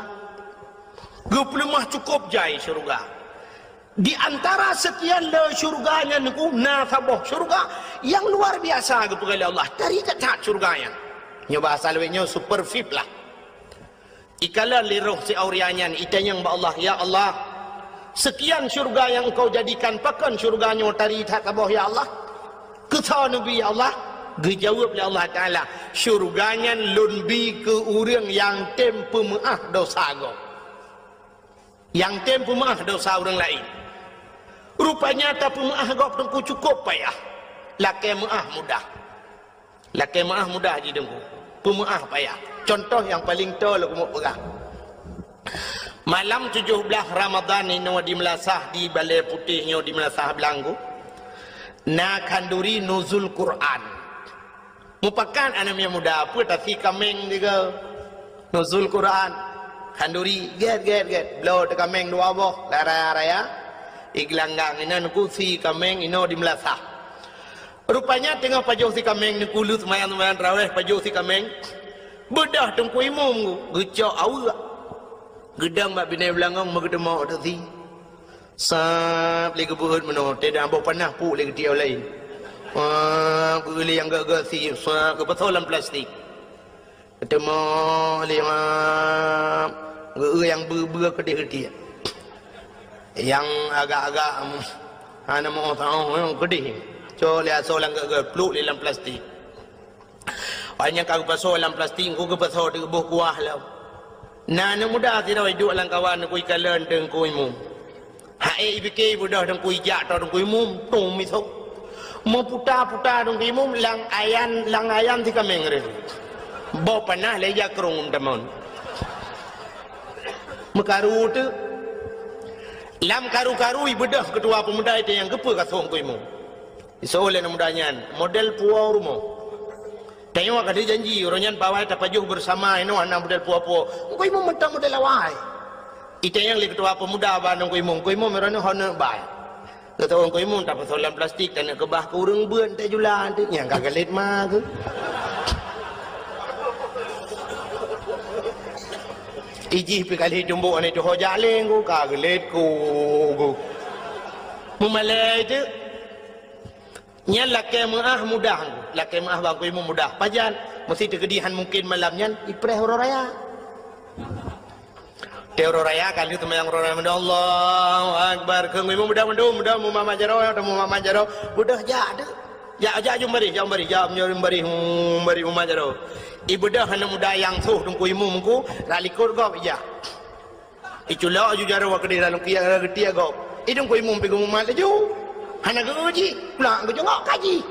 Geupeuleumah cukôp jai syeuruga. Di antara seukian le syeuruga nyan Teungku, na saboh syeuruga nyang luar biasa geupeugah lé Allah. Tari that-that syeuruga nyan. Nyoe bahasa lawét nyoe super V I P lah. Ikalon lé roh si Auria nyan, itanyong bak Allah, "Ya Allah, seukian syeuruga nyang Engkau jadikan, pakon syeuruga nyoe tari that saboh, ya Allah?" Keusoe neubi, ya Allah? Geujaweueb lé Allah Taala, "Syeuruga nyan Lôn bi keu ureuëng nyang tem peumeuáh dosa gob." Nyang tem peumeuáh dosa ureuëng laén. Rupanya tapeumeuáh gob Teungku cukôp payah. Lakée meuáh mudah. Lakée meuáh mudah jih Teungku. Peumeuáh payah. Cuntoh nyang paleng toe lôn keumeung peugah. Malam tujoh blaih Ramadhan inoe di meulasah di Balée Putéh nyoe di meulasah Blang Teungku, na khanduri nuzul Quran. Mupakat aneuk miet muda, peue tasi kaméng tiga. Nuzul Quran. Khanduri, gét, gét, gét. Bloe teukaméng dua boh, lam raya-raya. Igeulanggang inan kusi kaméng inoe di meulasah. Rupanya teungoh pajoh si kaméng, neukulus seumayang-seumayang tarawéh, pajoh si kaméng. Beudôh Teungku Imum geucok aweuek. Geudong bak binéh beulangong meugeuteumok teusi. Sab lé geubeuet meunoe, teudah boh panah puk lé geutiek laén. Wah, beuet lé nyang geuet-geuet si, sab geupasoe lam plastik. Geuteumok lé, wah, geuet nyang beu-beu keudeh geutiek. Nyang agak-agak, hana meu-oh taoh, keudeh. Cok lé asoe lam geuet-geuet, pluek lé lam plastik. Awak nyan ka geupasoe lam plastik, Teungku, geupasoe di boh kuah lom. Na aneuk muda sidroe iduek lam kawan Teungku, ikalon Teungku Imum. Hai ipike beudôh Teungku, ijak toe Teungku Imum, tung misoe. Meuputa-puta Teungku Imum lam ayan, lam ayan si kaméng reh. Boh panah lé jakrong tamon. Meukaru teuk. Lam karu-karu ibeudôh keutua peumuda itu nyang geupeu ka soe Teungku Imum. Isoe lé aneuk muda nyan, model puwoe rumoh. Tanyoe ka dijanji, uroe nyan bak awai tapajoh beusama, inoe hana model puwoe-puwoe. Teungku Imum mantong model awai. Itanyong lé keutua peumuda bak Teungku Imum, "Teungku Imum, uroe nyoe ho neuk bai?" Geutanyong Teungku Imum, "Tapasoe lam plastik, taneuk keubah keu ureuëng beuet, teuh jula, teuh nyang ka geulet ma keuh." Ijih pi kali tumbok aneuk tuho jaleng ku, ka geulet ku, ku. Meumalée teuk. Nyan lakée meuáh mudah, lakée meuáh bak Teungku Imum mudah. Pajan, meuseuti keudeh han mungken malam nyan, ipreh uroe raya. Teuh uroe raya, ka lheueh seumayang uroe raya, Allahu Akbar. Keu Teungku Imum mudah mandum, mudah mumat-mat jaroe, mumat-mat jaroe. Beudôh jak teuk. Jak, jak jumbarih, jak jumbarih, jak jumbarih, jumbarih mumat jaroe. Ibeudôh aneuk muda nyang soh Teungku Imum Teungku, rot likot gob ijak. Iculok ju jaroe keudeh lam kiak, geutiek gob. I Teungku Imum pi geumumat laju. Hana geu jih, pulang geujongok kaji.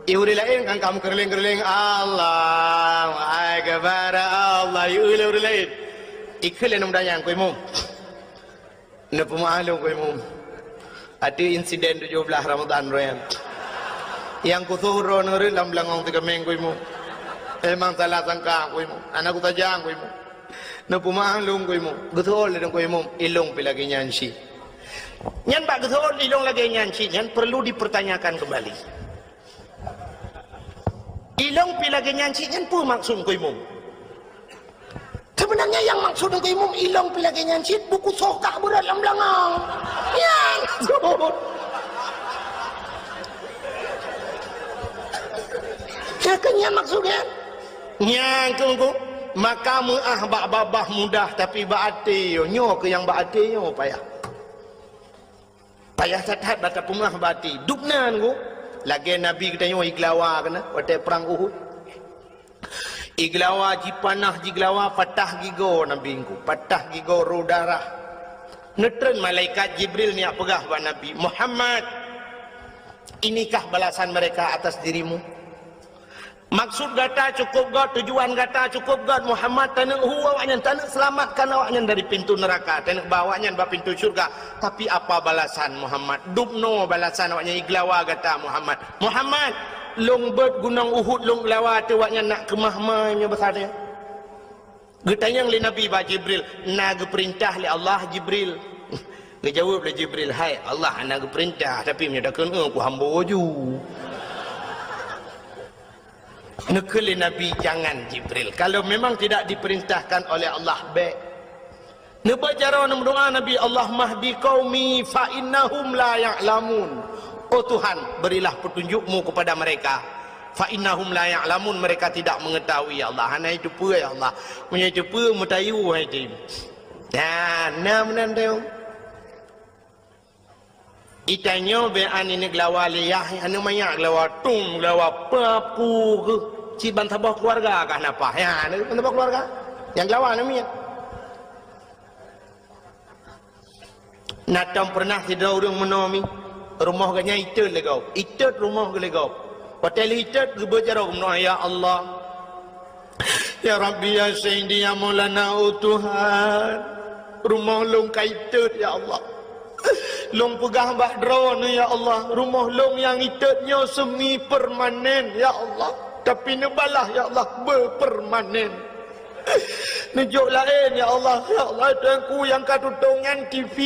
I ureuëng laén kan ka meukeureuléng-keureuléng, Allahu Akbar, Allah, i ureuëng laén. Ikheun lé aneuk muda nyan, Teungku Imum. Neupeumeuáh lôn Teungku Imum. Ateueh insiden tujoh blaih Ramadhan uroe nyan. Nyang kusoh droeneuh rot lam beulangong si kaméng Teungku Imum. Memang salah sangka Teungku Imum. Hana kusaja Teungku Imum. Neupeumeuáh lôn Teungku Imum. Geuseuôt lé Teungku Imum, ilôn pi lagée nyan cit. Nyan bak geuseuôt ilôn lagée nyan cit nyan perlu dipertanyakan kembali. Ilôn pi lagée nyan cit nyan peue maksud Teungku Imum? Sebenarnya nyang maksud Teungku Imum, ilôn pi lagée nyan cit, buku soh kah beurot lam beulangong. Nyan maksud. Nyan keuh nyan maksud nyan. Nyan keuh Teungku, maka meuáh bak babah mudah, tapi bak até nyoe, nyoe keuh nyang bak até nyoe payah. Payah that-that bak tapeumeuáh bak até. Dubna Teungku, lagée Nabi geutanyoe igeulawa keunan watée prang Uhud. Igeulawa, jipanah jigeulawa, patah gigoe Nabi Teungku, patah gigoe rô darah. Neutreun malaikat Jibril neujak peugah bak Nabi, "Muhammad, inikah balasan mereka atas dirimu?" Maksud gata cukôp göt, tujuan gata cukôp göt, Muhammad, taneuk hu awaknyan, taneuk seulamatkan awaknyan dari pintoe neuraka, taneuk ba awaknyan bak pintoe syeuruga. Tapi apa balasan Muhammad? Dubnoe balasan awaknyan igeulawa gata, Muhammad. Muhammad, Lôn beuet gunong Uhud lôn geulawa ateueh awaknyan nak keumah-mah nyoe basa teuh. Geutanyong lé Nabi bak Jibril, "Na geupeurintah lé Allah, Jibril?" Geujaweueb lé Jibril, "Hai Allah, hana geupeurintah, tapi meunyoe takheun, eh, kuhambo ju." Neukheun lé Nabi, "Jangan, Jibril. Kalau memang tidak diperintahkan oleh Allah, bék." Neubaca droe neumeudoá Nabi, "Allahumma hdi qaumi fa innahum la ya'lamun." Oh Tuhan, berilah petunjuk-Mu kepada mereka. "Fa innahum la ya'lamun," mereka tidak mengetahui, ya Allah. Hana jiteupeue, ya Allah. Meunyoe jiteupeue, meutayue hai tem. Nah, na meunan teuh. Itanyoe bèk aneuk geulawa lé yah, aneuk manyak geulawa tum, geulawa papu keuh. Cit ban saboh keuluwarga kah na paih. Ya, aneuk ban saboh keuluwarga. Nyang geulawa aneuk miet. Na tom peureunah sidroe ureueng meunoe mi, rumoh geuh nyan itot lé gob. Itot rumoh geuh lé gob. Watèe lheueh itot geubeuet jaroe meunoe, "Ya Allah, ya Rabbi, ya Sayyidi, ya Maulana, oh Tuhan, rumoh lôn ka itot, ya Allah. Lôn peugah bak Droeneuh, ya Allah, rumoh lôn nyang itot nyoe semi permanen, ya Allah. Tapi neubalah, ya Allah, beupermanen." Neujok laén, ya Allah. Ya Allah, Tuhanku nyang ka tutong nyan T V,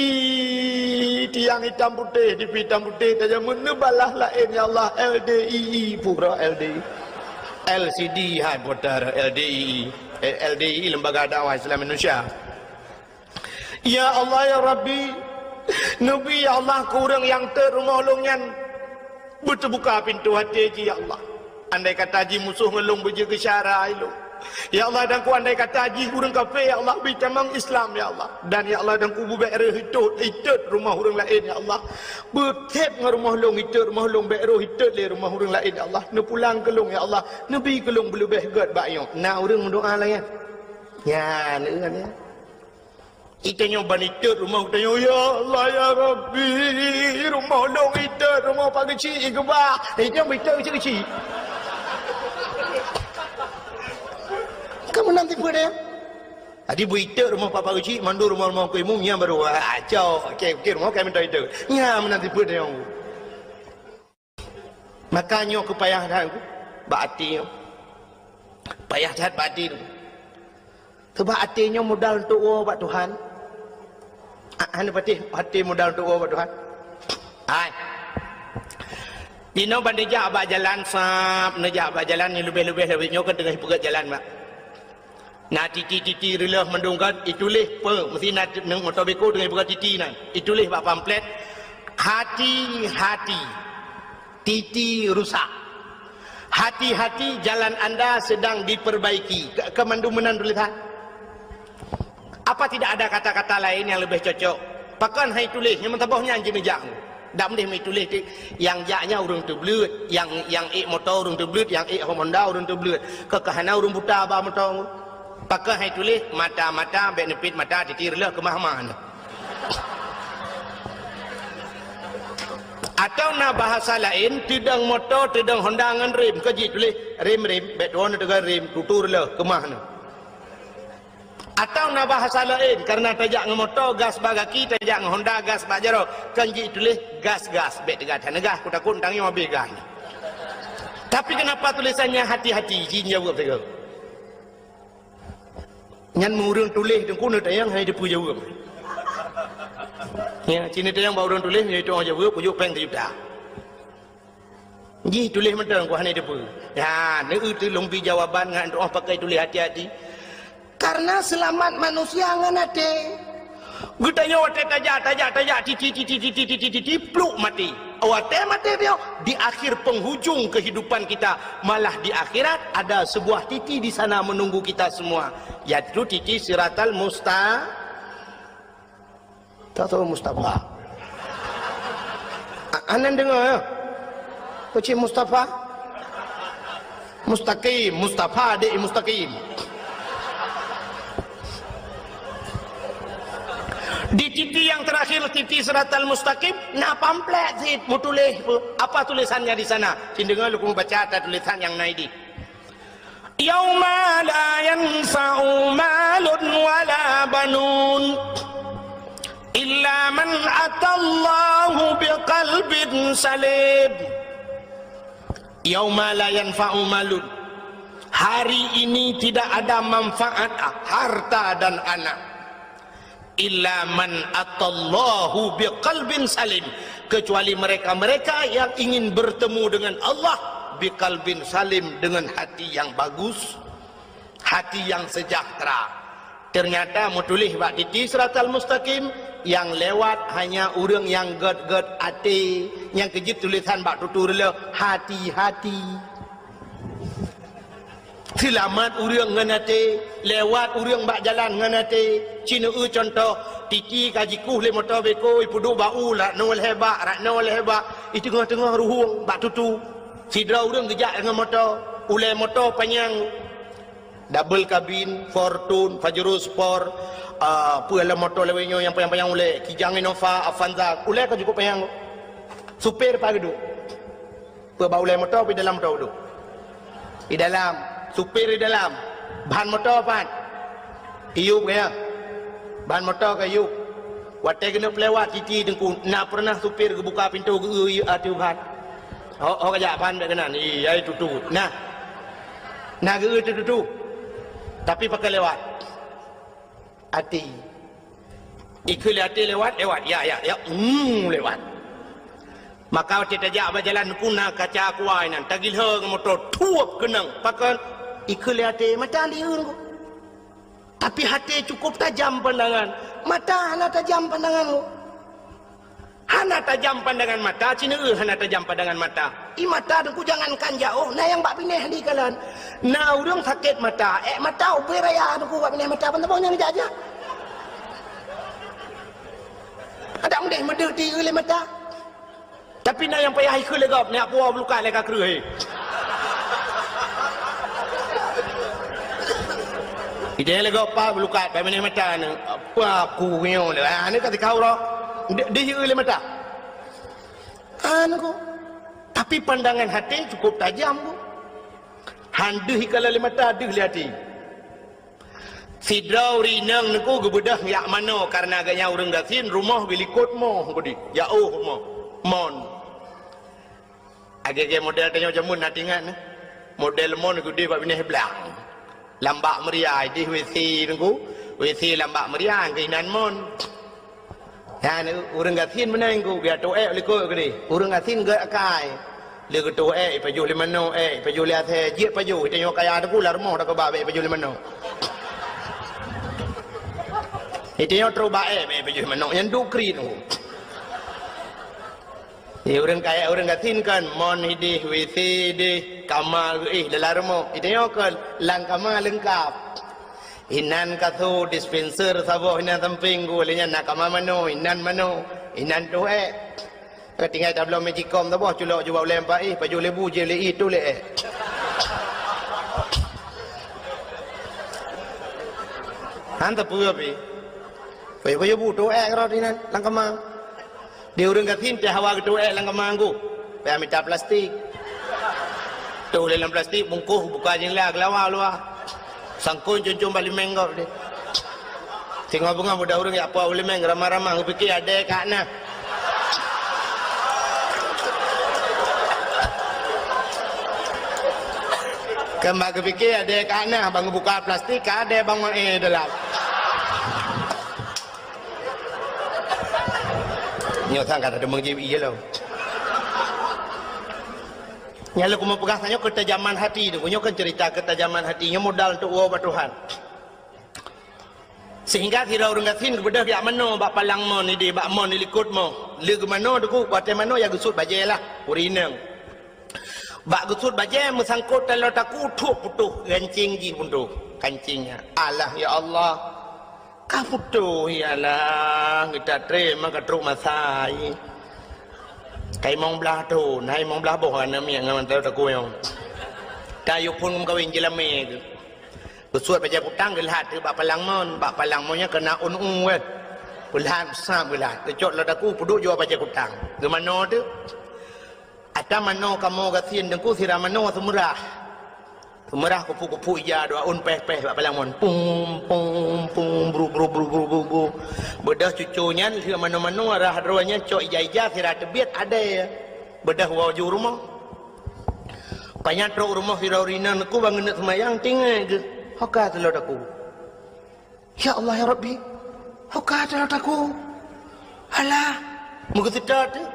tiang itam putéh, T V itam putéh tajamut, neubalah laén, ya Allah. L D I I, pura L D I. L C D hai putar L D I I. Eh, L D I I, Lembaga Dakwah Islam Indonesia. Ya Allah, ya Rabbi, neubri, ya Allah, keu ureueng nyang tot rumoh lôn nyan beuteubuka pintoe até jih, ya Allah. Andai kata jih musoh ngon lôn beujeuet geusyara ilôn, ya Allah, dan ku andai kata jih ureueng kafé, ya Allah, bri tamong Islam, ya Allah. Dan, ya Allah, dan ku beubèk rhöh itot, itot rumoh ureueng laén, ya Allah. Beuthèb ngon rumoh lôn itot rumoh lôn, bèk rôh itot lé rumoh ureueng laén, ya Allah. Neupulang keu lôn, ya Allah. Neubri keu lôn beuleubèh gèt bak nyoe. Na ureueng meudoá lagèe nyan? Nyan, ureueng nyan. Itanyoe ban itot rumoh geutanyoe, "Ya Allah, ya Rabbi, rumoh lôn itot, rumoh Pak Geuchik ikeubah." Itanyoe ban itot keuchik-keuchik. Ka meunan tipe dia. Jadi beu itot rumoh Pak, Pak Geuchik, mandum rumoh-rumoh Teungku Imum, nyan baru, ah, cok. Okey, okey, rumoh kami minta itot. Nyan meunan tipe dia. Maka nyoe keu payah that bak até nyoe. Payah that bak até nyoe. Sabab até nyoe modal untuk woe bak Tuhan. Ah, hana patéh até modal untuk woe bak Tuhan. Hai. Dinoe ban neujak bak jalan sab, neujak bak jalan nyang leubeh-leubeh lawét nyoe kan teungoh peugöt jalan bak. Na titi-titi reuloh mandum kan, ituléh peue, meusti na t-, nang moto beko teungoh buka titi nan. Ituléh bak pamflet, "Hati-hati, titi rusak. Hati-hati, jalan anda sedang diperbaiki." Ka, ka mandum meunan tulésan. Apa tidak ada kata-kata lain yang lebih cocok? Pakon hai tuléh, nyang meusaboh nyan jineujak. Dak meudeh meutuléh ti, nyang jak nyan ureueng teubleuet, nyang, nyang ék moto ureueng teubleuet, nyang ék Honda ureueng teubleuet. Keu ka hana ureueng buta ba moto. Pakon hai tuléh, "Mata-mata, bèk neupit mata, titi reuloh keumah-mah." Atau na bahasa laén, teudong moto, teudong Honda ngon rem, keu jituléh, "Rem-rem, bèk tuwoe neuteugon rem, tutu reuloh keumah nyoe." Atau na bahasa laén, karena tajak ngon moto, gas bak gaki, tajak ngon Honda, gas bak jaroe, kan jituléh gas-gas, bèk teugas, hana gas, kutakot tangieng habéh gas. Tapi kenapa tulisannya hati-hati, jin jaweueb sigoe. Nyan meu ureueng tuléh teungku neutanyong hana jiteupeue jaweueb. Ya, ci neutanyong bak ureueng tuléh, nyan itu jaweueb, kujok péng sijuta. Jih tuléh mantong, ku hana teupeu. Ya, neu teuh lôn bri jawaban ngon tu'oh pakai tuléh hati-hati. Karena seulamat manusia ngon até. Geutanyoe watèe tajak, tajak, tajak, titi, titi, titi, titi, titi, pluk, mati. Watèe maté nyoe, di akhir penghujung kehidupan kita, malah di akhirat ada sebuah titi di sana menunggu kita semua, yaitu titi Siratal Musta-, Tahu Mustafa? A-, anan dengar, ya? Kecil Mustafa? Mustaqim, Mustafa, adik Mustaqim. Di titi yang terakhir, titi Siratal Mustaqim, na pamflet sit, meutuléh. Apa tulisannya di sana? Cin dengar, lôn baca ata tulisan nyang na di. "Yauma la yanfa'u malun wala banun, illa man atallaha biqalbin salim." Yauma la yanfa'u malun. Hari ini tidak ada manfaat harta dan anak. Illa man atallahu biqalbin salim. Kecuali mereka-mereka yang ingin bertemu dengan Allah biqalbin salim, dengan hati yang bagus, hati yang sejahtera. Ternyata meutuléh bak titi siratal mustaqim, nyang lewat hanya ureuëng nyang gét-gét até, nyang keujeuet tulésan bak tutu reuloh, hati-hati. Seulamat ureuëng ngon até, lewat ureuëng bak jalan ngon até. Ci neueu cuntoh, titi ka jikueh lé moto beko, ipeuduek bak u, rak noe lhée bak, rak noe lhée bak, i teungoh-teungoh ruhueng bak tutu. Sidroe ureuëng geujak ngon moto, ulée moto panyang. Double kabin, Fortuner, Pajero Sport, ah, peue lom moto lawét nyoe nyang panyang-panyang ulée, Kijang, Innova, Avanza, ulée ka cukup panyang. Supir pat geuduek? Peue, bak ulée moto, peue dalam moto geuduek? Di dalam. Supir di dalam. Ban moto pat? Iyup gaya. Ban moto ka iyup. Watée keuneuk peulewat titi teungku, na pernah supir geubuka pintoe geu-eu ateueh ban? Ho, ho kajak ban bék keunan. Iya, itu tu. Nah. Na geu-eu tu, tu, tu. Tapi pakon lewat? Até. Ikheun lé até lewat, lewat. Ya, ya, ya. Hmm, lewat. Maka watée tajak bak jalan teungku na kaca aqua inan, tagilhô ngon moto, thuep keunong. Pakon? Ikheun lé até, mata lieur teungku. Tapi até cukup tajam pandangan, mata hana tajam pandangan teungku. Hana tajam pandangan mata, ci neueu hana tajam pandangan mata. I mata teungku jangankan jaoh, na nyang bak binéh di kalon. Na ureuëng sakét mata, ék mata ubé raya teungku bak binéh mata, ban saboh nyang jak-jak. Adak meudeh meudeuh di lé mata. Tapi na nyang payah ikheun lé gob, nyak puwoe bulukat lé ka kreueh. Ideh lé gob pa bulukat, bak binéh mata ni. Apa aku nyoe lé? Ah, ni ka tikau roh. Di, di lé mata. Anu ko. Tapi pandangan até cukup tajam ko. Han deuh ikala lé mata, deuh lé até. Sidroe ureuëng inong teungku geubeudôh jak manoe, kareuna gobnyan ureuëng gasien, rumoh geulikot moh keudeh, jaoh rumoh. Mon. Lagée-lagée model tanyoe jameun na teuingat nyoe. Model mon keudeh bak binéh blang. Lam bak meuria, ideh WC teungku. WC lam bak meuria, keuinan mon. Nyan ureuëng gasien meunan teungku, geutôh ék likot keudeh. Ureuëng gasien gét akai. Lé geutôh ék, ipajoh lé manoe ék, ipajoh lé asèe, jeuet pajoh. Tanyoe kaya teungku, lam rumoh takeubah bék ipajoh lé manoe. Tanyoe trok bak ék, bék ipajoh lé manoe. Nyan duek kriet teungku. Di ureuëng kaya, ureuëng gasien kan, mon ideh, WC ideh, kama geuéh dalam rumoh. Tanyoe kan, lam kama leungkap. Inan kasô, dispenser saboh inan sampéng geuh, lé nyan na kama manoe, inan manoe, inan toh ék. Ka tinggai tabloe magicom saboh, culok jubak ulée empat éh, pajoh lé bu, jeuet lé éh, toh lé ék. Han teupeu pih. Pajoh-pajoh bu, toh ék rot inan lam kama. Di ureuëng gasien teuh hawa geutôh ék lam kama teungku, payah mita plastik. Tôh lé lam plastik, bungkôh, buka jendela, geulawa luwa. Sangkon cun-cun bak limeng gob deh. Singoh beungoh budak ureuëng jak puwoe limeng, ramah-ramah, geupiké adèe ka na. Kan bak geupiké adèe ka na, ban geubuka plastik, ka adèe ban maé dalam. Nyoe sang ka tadeungoe jieb ié lom. Nyang lôn keumeung peugah tanyoe keutajaman hati tu. Nyoe kan cerita keutajaman hati. Nyoe modal untuk woe bak Tuhan. Sehingga sidroe ureuëng gasien geubeudôh jak manoe bak palang mon ideh, bak mon ilikot mon. Lé geumanoe teungku, watée manoe ya geusut bajée lah, ureuëng inong. Bak geusut bajée meusangkot taloe takue, thuek putôh gancéng jih putôh. Gancéng nyan. Alah ya Allah. Ka putôh, ya Allah, geuta trém ka trok masa, ih. Ka limong blaih thon, hai limong blaih boh aneuk miet ngon mantong takue nyoe. Tayue phon meukawen jeulamé tu. Geusuet bajée kutang geulhat teuk bak palang mon, bak palang mon nyan keunan u-u kan. Geulhat, sam geulhat. Geucok lam takue peuduek jua bajée kutang. Geumanoe teuk. Ata manoe kamoe gasien teungku sira manoe seumeurah. Seumeurah kupu-kupu ija dua ôn péh-péh bak palang mon. Pum, pum, pum, bru, bru, bru. Beudôh cuco nyan lheueh manoe-manoe rhah droe nyan cok ija-ija sira teubiet adèe. Beudôh woe ju rumoh. Panyang trok rumoh sidroe ureueng inong, "Teungku, ban keuneuk seumayang, tinggai geuh." "Ho ka taloe takue?" "Ya Allah, ya Rabbi, ho ka taloe takue?" "Alah, meugeuseutôt teuh."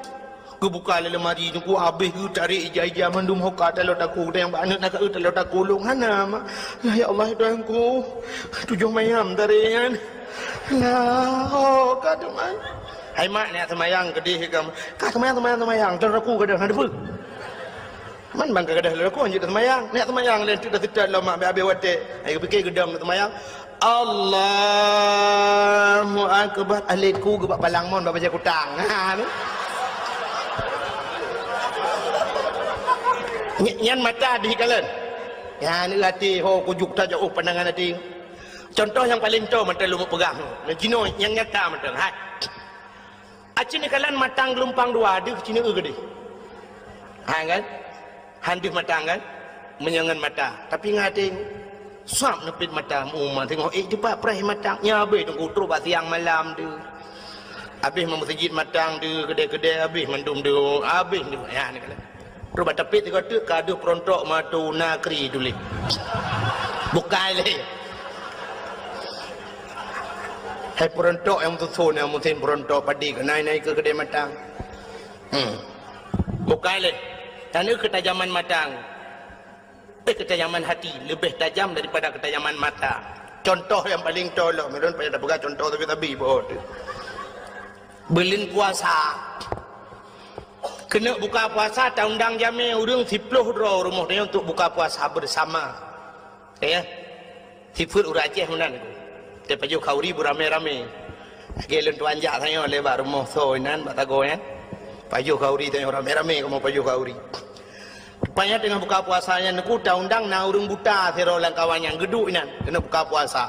Geubuka lé lemari, teungku, abéh geutarek ija-ija mandum, "Ho ka taloe takue, dan nyang bak aneuk na ka eu taloe takue lôn hana, mak." "Lah, ya Allah, ya Tuhanku, tujoh mayam tarek nyan." "Lah, ho ka teuma." "Hai mak, neuk seumayang keudeh ka." "Ka seumayang, seumayang, seumayang, taloe takue gadôh na teupeue." Man ban ka gadôh lé rukon jeuet seumayang. Neuk seumayang lé teuk seutôt lom mak, abéh-abéh watée. Ai geupike geudong seumayang. Allahu Akbar. Alé ku geubak palang mon bak bajée kutang. Ha, ni. Ny-, nyan mata dih kalon. Nyan até ho kujuk tajak, oh, pandangan até. Contoh nyang paleng toe mantong lôn peugah. Nyang jinoe nyang nyata mantong. Hai. Aci neukalon matang geulumpang dua, deuh ci neu-eu keudeh. Ha kan? Han deuh matang kan? Meunyoe ngon mata. Tapi ngon até, sab neupit mata, meu uma teungoh ék teupat preh matang. Nyan abéh teungku trok bak siang malam teuh. Abéh meumeuseujid matang teuh, keudè-keudè abéh mandum teuh, abéh teuh. Ya, neukalon. Trok bak tapét sigoe teuk ka deuh peurontok meutu nakri tuléh. Bukai lé. Hai peurontok nyang meususon, nyang meusen peurontok padé keuh nai-nai keu keudè matang. Hmm. Bukai lé. Nyan keu keutajaman matang. Eh, keutajaman hati leubeh tajam daripada keutajaman mata. Contoh nyang paleng toe lom, ulôn payah tapeugah contoh sabe-sabe boh teuh. Buleuen puasa. Keuneuk buka puasa, taundang jamé ureuëng siploh droe rumoh tanyoe untuk buka puasa bersama. Ya. Sifeuet ureuëng Aceh meunan. Teupajoh khauri beuramé-ramé. Lagée lôn tuan jak tanyoe lé bak rumoh soe inan bak sagoe nyan. Pajoh khauri tanyoe ramé-ramé kamoe pajoh khauri. Rupanya teungoh buka puasa nyan, teungku, taundang na ureuëng buta sidroe lam kawan nyang geuduek inan keuneuk buka puasa.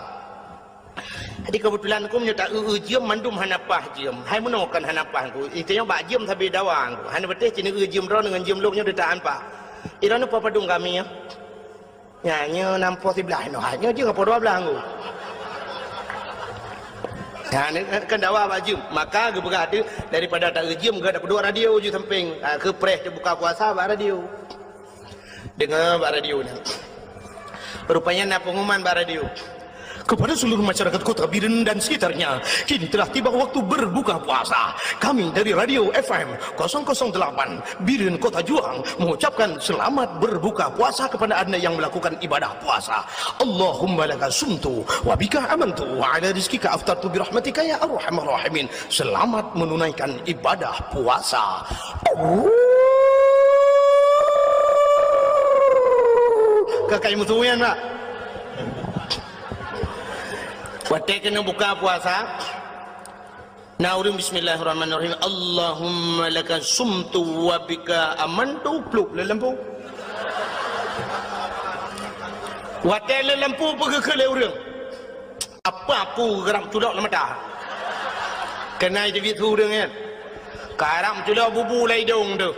Jadi keubeutulan teungku meunyoe ta-eu-eu jeuem mandum hana paih jeuem. Hai meunoe kon hana paih teungku. Itanyoe bak jeuem sabe dawa teungku. Hana beuteh ci neu-eu jeuem droeneuh ngon jeuem lôn nyoe deuh ta-an paih. Droeneuh po padum kami nyoe. Nyan nyoe nam po siblaih noh, nyoe jeuem po dua blaih teungku. Nyan kan dawa bak jeuem. Maka geupeugah teuh daripada ta-eu jeuem geuh tapeuduek radio ju sampéng, ah, keu preh teubuka puasa bak radio. Dengar bak radio nyan. Rupanya na pengumuman bak radio. Kepada seluruh masyarakat Kota Biren dan sekitarnya, kini telah tiba waktu berbuka puasa. Kami dari Radio F M kosong kosong delapan Biren Kota Juang mengucapkan selamat berbuka puasa kepada Anda yang melakukan ibadah puasa. Allahumma laka sumtu wa bika amantu wa ala rizkika aftartu birahmatika ya arhamar rahimin. Selamat menunaikan ibadah puasa. Ka kai musuh nyan, Pak. Watée keuneuk buka puasa, na ureuëng bismillahirrahmanirrahim, "Allahumma laka sumtu wa bika amantu," plup lé lampu. Watée lé lampu peugeuh keu lé ureuëng. Apa aku geurab culok lam mata? Keuhai teubiet su ureuëng nyan. Karab culok bubu lam idong teuh.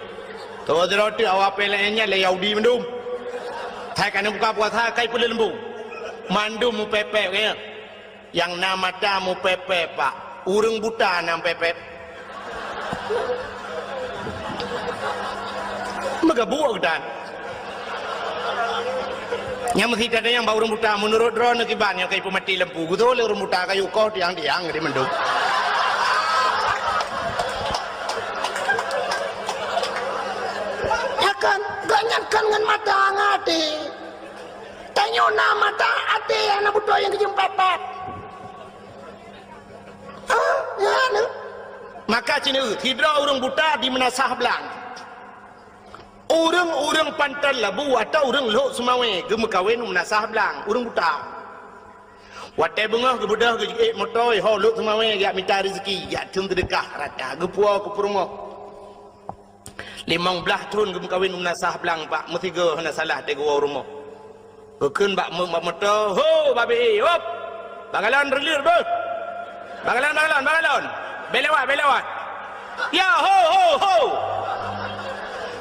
Toh sidroe teuk awak P L N nyan lé Yahudi mandum. Hai ka na buka puasa kai peuleumbong. Mandum mupepek nyan. Nyang na mata mupepek, Pak. Ureuëng buta na mupepek. Meugabuk geutan. Nyang meusi tadayang bak ureuëng buta, meunurot droeneuh kiban nyang ka jipeumati lampu, geutoh lé ureuëng buta kayu koh tiang-tiang di mandum. Ya kan, gobnyan kan ngon mata ngon até. Tanyoe na mata até nyang na beutôi nyang geujeuem pat-pat. Ah, ya, na. Maka cina sidroe ureuëng buta di Meunasah Blang. Ureuëng-ureuëng Panton Labu atau ureuëng Lhok Seumawé geumeukawen u Meunasah Blang, ureuëng buta. Watée beungoh geubeudôh geujeuet moto ho Lhok Seumawé jak mita rezeki, jak thon seudeukah rata geupuwoe keu peurumoh. Limong blaih thon geumeukawen u Meunasah Blang, Pak, meusigoe hana salah teuh geuwoe u rumoh. Geukheun bak meu-, bak moto, "Ho, babe, hop! Bak galon reuleuet beuh! Bak galon, bak galon, bak galon! Bèk lewat, bèk lewat! Ya, ho, ho, ho!"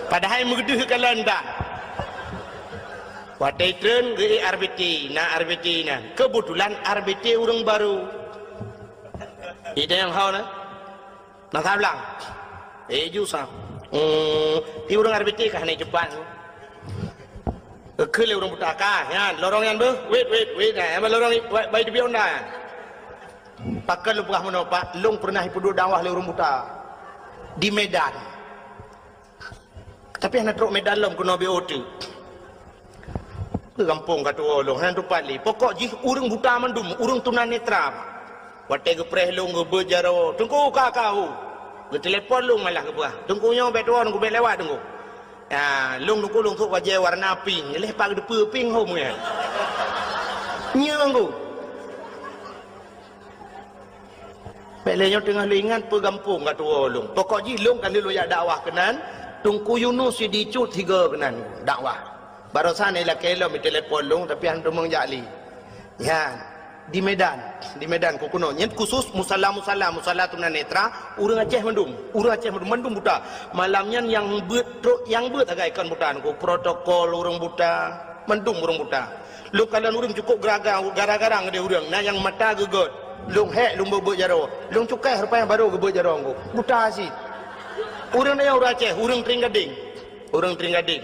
Padahai meugeudeuh galon dah. Watée treun geuék R B T, na R B T na. Keubeutulan R B T ureuëng barô. Idéh nyang ho na. Meunasah Blang. Eh, ju sa. Hmm, di ureuëng R B T ka hana jumpa. Keu lé ureuëng buta ka, nyan, lorong nyan beuh, wit, wit, wit, nyan, lorong, bai, bai teubiet Honda nyan. Pakon lôn peugah meunoe, Pak, lôn peureunah ipeuduek dakwah lé ureuëng buta di Medan. Tapi hana trok Medan lom keunoe B O T. Keu gampông ka tuwoe lôn, hana teumpat lé. Pokok jih ureuëng buta mandum, ureuëng tunanetra. Watée geupreh lôn geubeuet jaroe, "Teungku, ka, ka, hu." Geutelepon lôn malah geupeugah, "Teungku nyoe bék tuwoe, Teungku, bék lewat, Teungku." Ya, lôn, Teungku, lôn sôk bajée warna pink, leh pat geuteupeue pink hom nyan. Nyoe, Teungku. Bék lé nyoe teungoh lôn ingat peue gampông ka tuwoe lôn. Pokok jih lôn ka lheueh lôn jak dakwah keunan, Teungku Yunus Sidicut sigoe keunan dakwah. Barosan ilakée lom itelepon lôn, tapi han teumeung jak lé. Nyan, di Medan, di Medan keu keunoe. Nyan khusus musala-musala, musala tunanetra, ureuëng Aceh mandum, ureuëng Aceh mandum, mandum buta. Malam nyan nyang beuet trok, nyang beuet sagai kon buta, Teungku, protokol ureuëng buta, mandum ureuëng buta. Lôn kalon ureuëng cukôp geuraga, gara-gara ngon ureuëng, na nyang mata geugét. Lôn hék, lôn beuet-beuet jaroe. Lôn cukai rupanya barô geubeuet jaroe Teungku. Buta cit. Ureuëng nyan ureuëng Aceh, ureuëng Tring Gading. Ureuëng Tring Gading.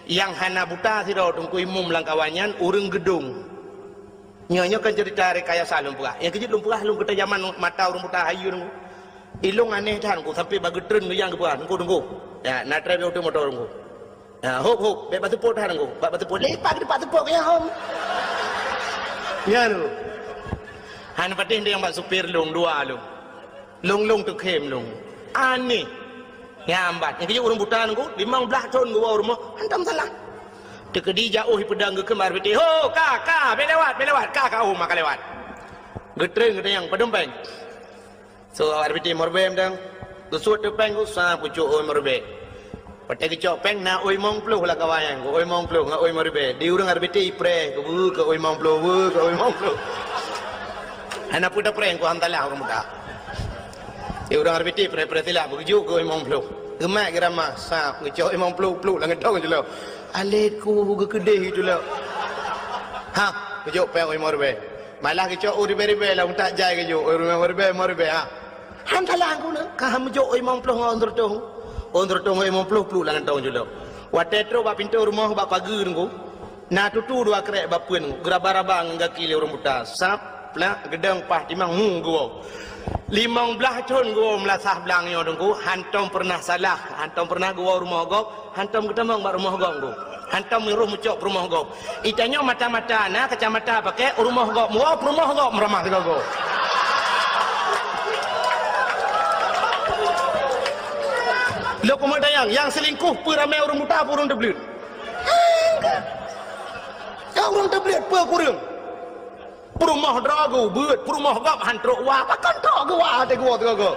Nyang hana buta sidroe Teungku Imum lam kawan nyan, ureuëng Geudong. Nyoe, nyoe kan cerita rekayasa lôn peugah. Nyang keujeuet lôn peugah, lôn keuta jaman mata ureuëng buta hayeue Teungku. Ilôn aneh that Teungku, sampai bak geutreun geuyang geupeugah, "Teungku, Teungku. Ya, na trép yôh moto Teungku." Ha, hop, hop, bék bateupot that Teungku. Bak bateupot, lé pat, bateupot keu nyang hom. Nyan Teungku. Hana patéh nyang bak supir lôn, dua lôn. Lôn, lôn teukhém lôn. Aneh. Nyan bat. Nyang keujeuet ureuëng buta Teungku, limong blaih thon geuwoe rumoh, hantom salah. Teukeudi jak u peudong geukheun bak R B T, "Ho, ka, ka, bék lewat, bék lewat, ka, ka, oh, maka lewat." Geutreun geutanyong, "Padum péng?" So, awak R B T lima ribèe mantong. Geusuet teuk péng, geusa pucok oi lima ribèe. Watèe geucok péng, na oi limong ploh lam kawan nyan. Oi limong ploh ngon oi lima ribèe. Di ureueng R B T ipreh, keu beu keu oi limong ploh, beu keu oi limong ploh. Hana peue tapreh, keu han salah ureueng muda. Di ureueng R B T preh-preh silap, beugeujuk keu oi limong ploh. Geumat geuramah, sab, geucok oi limong ploh, pluek lam geutong jilok. Alèh ku geukeudeh jilok. Ha, geujok péng oi limong ribèe. Malah geucok u ribèe-ribèe lam utak jai geujok, oi limong ribèe, limong ribèe, ha. Han salah ku na, ka han meujok oi limong ploh ngon oi seureutôh. Oi seureutôh ngon oi limong ploh pluek lam geutong jilok. Watèe trok bak pintoe rumoh bak pageue ngon, na tutu dua krek bak peuen, geuraba-raba ngon gaki lé ureueng buta. Sab, plak, geudong, paih, timang, hu, geuwoe. Limong blaih thon geuwoe meulasah blang nyoe Teungku, hantom peureunah salah, hantom peureunah geuwoe rumoh gob, hantom geutamong bak rumoh gob Teungku. Hantom rôh meucok peurumoh gob. Itanyoe mata-mata na kacamata pakèk, rumoh gob meuwoe, peurumoh gob meuramah sigoe-goe. Lôn keumeung tanyong, nyang seulingkoh peue ramè ureueng buta, peue ureueng teubleuet? Nyang ureueng teubleuet peue kureueng? Peurumoh droe geuh beuet, peurumoh gob han trok wa, pakon trok geuh wa watèe geuwoe sigoe-goe.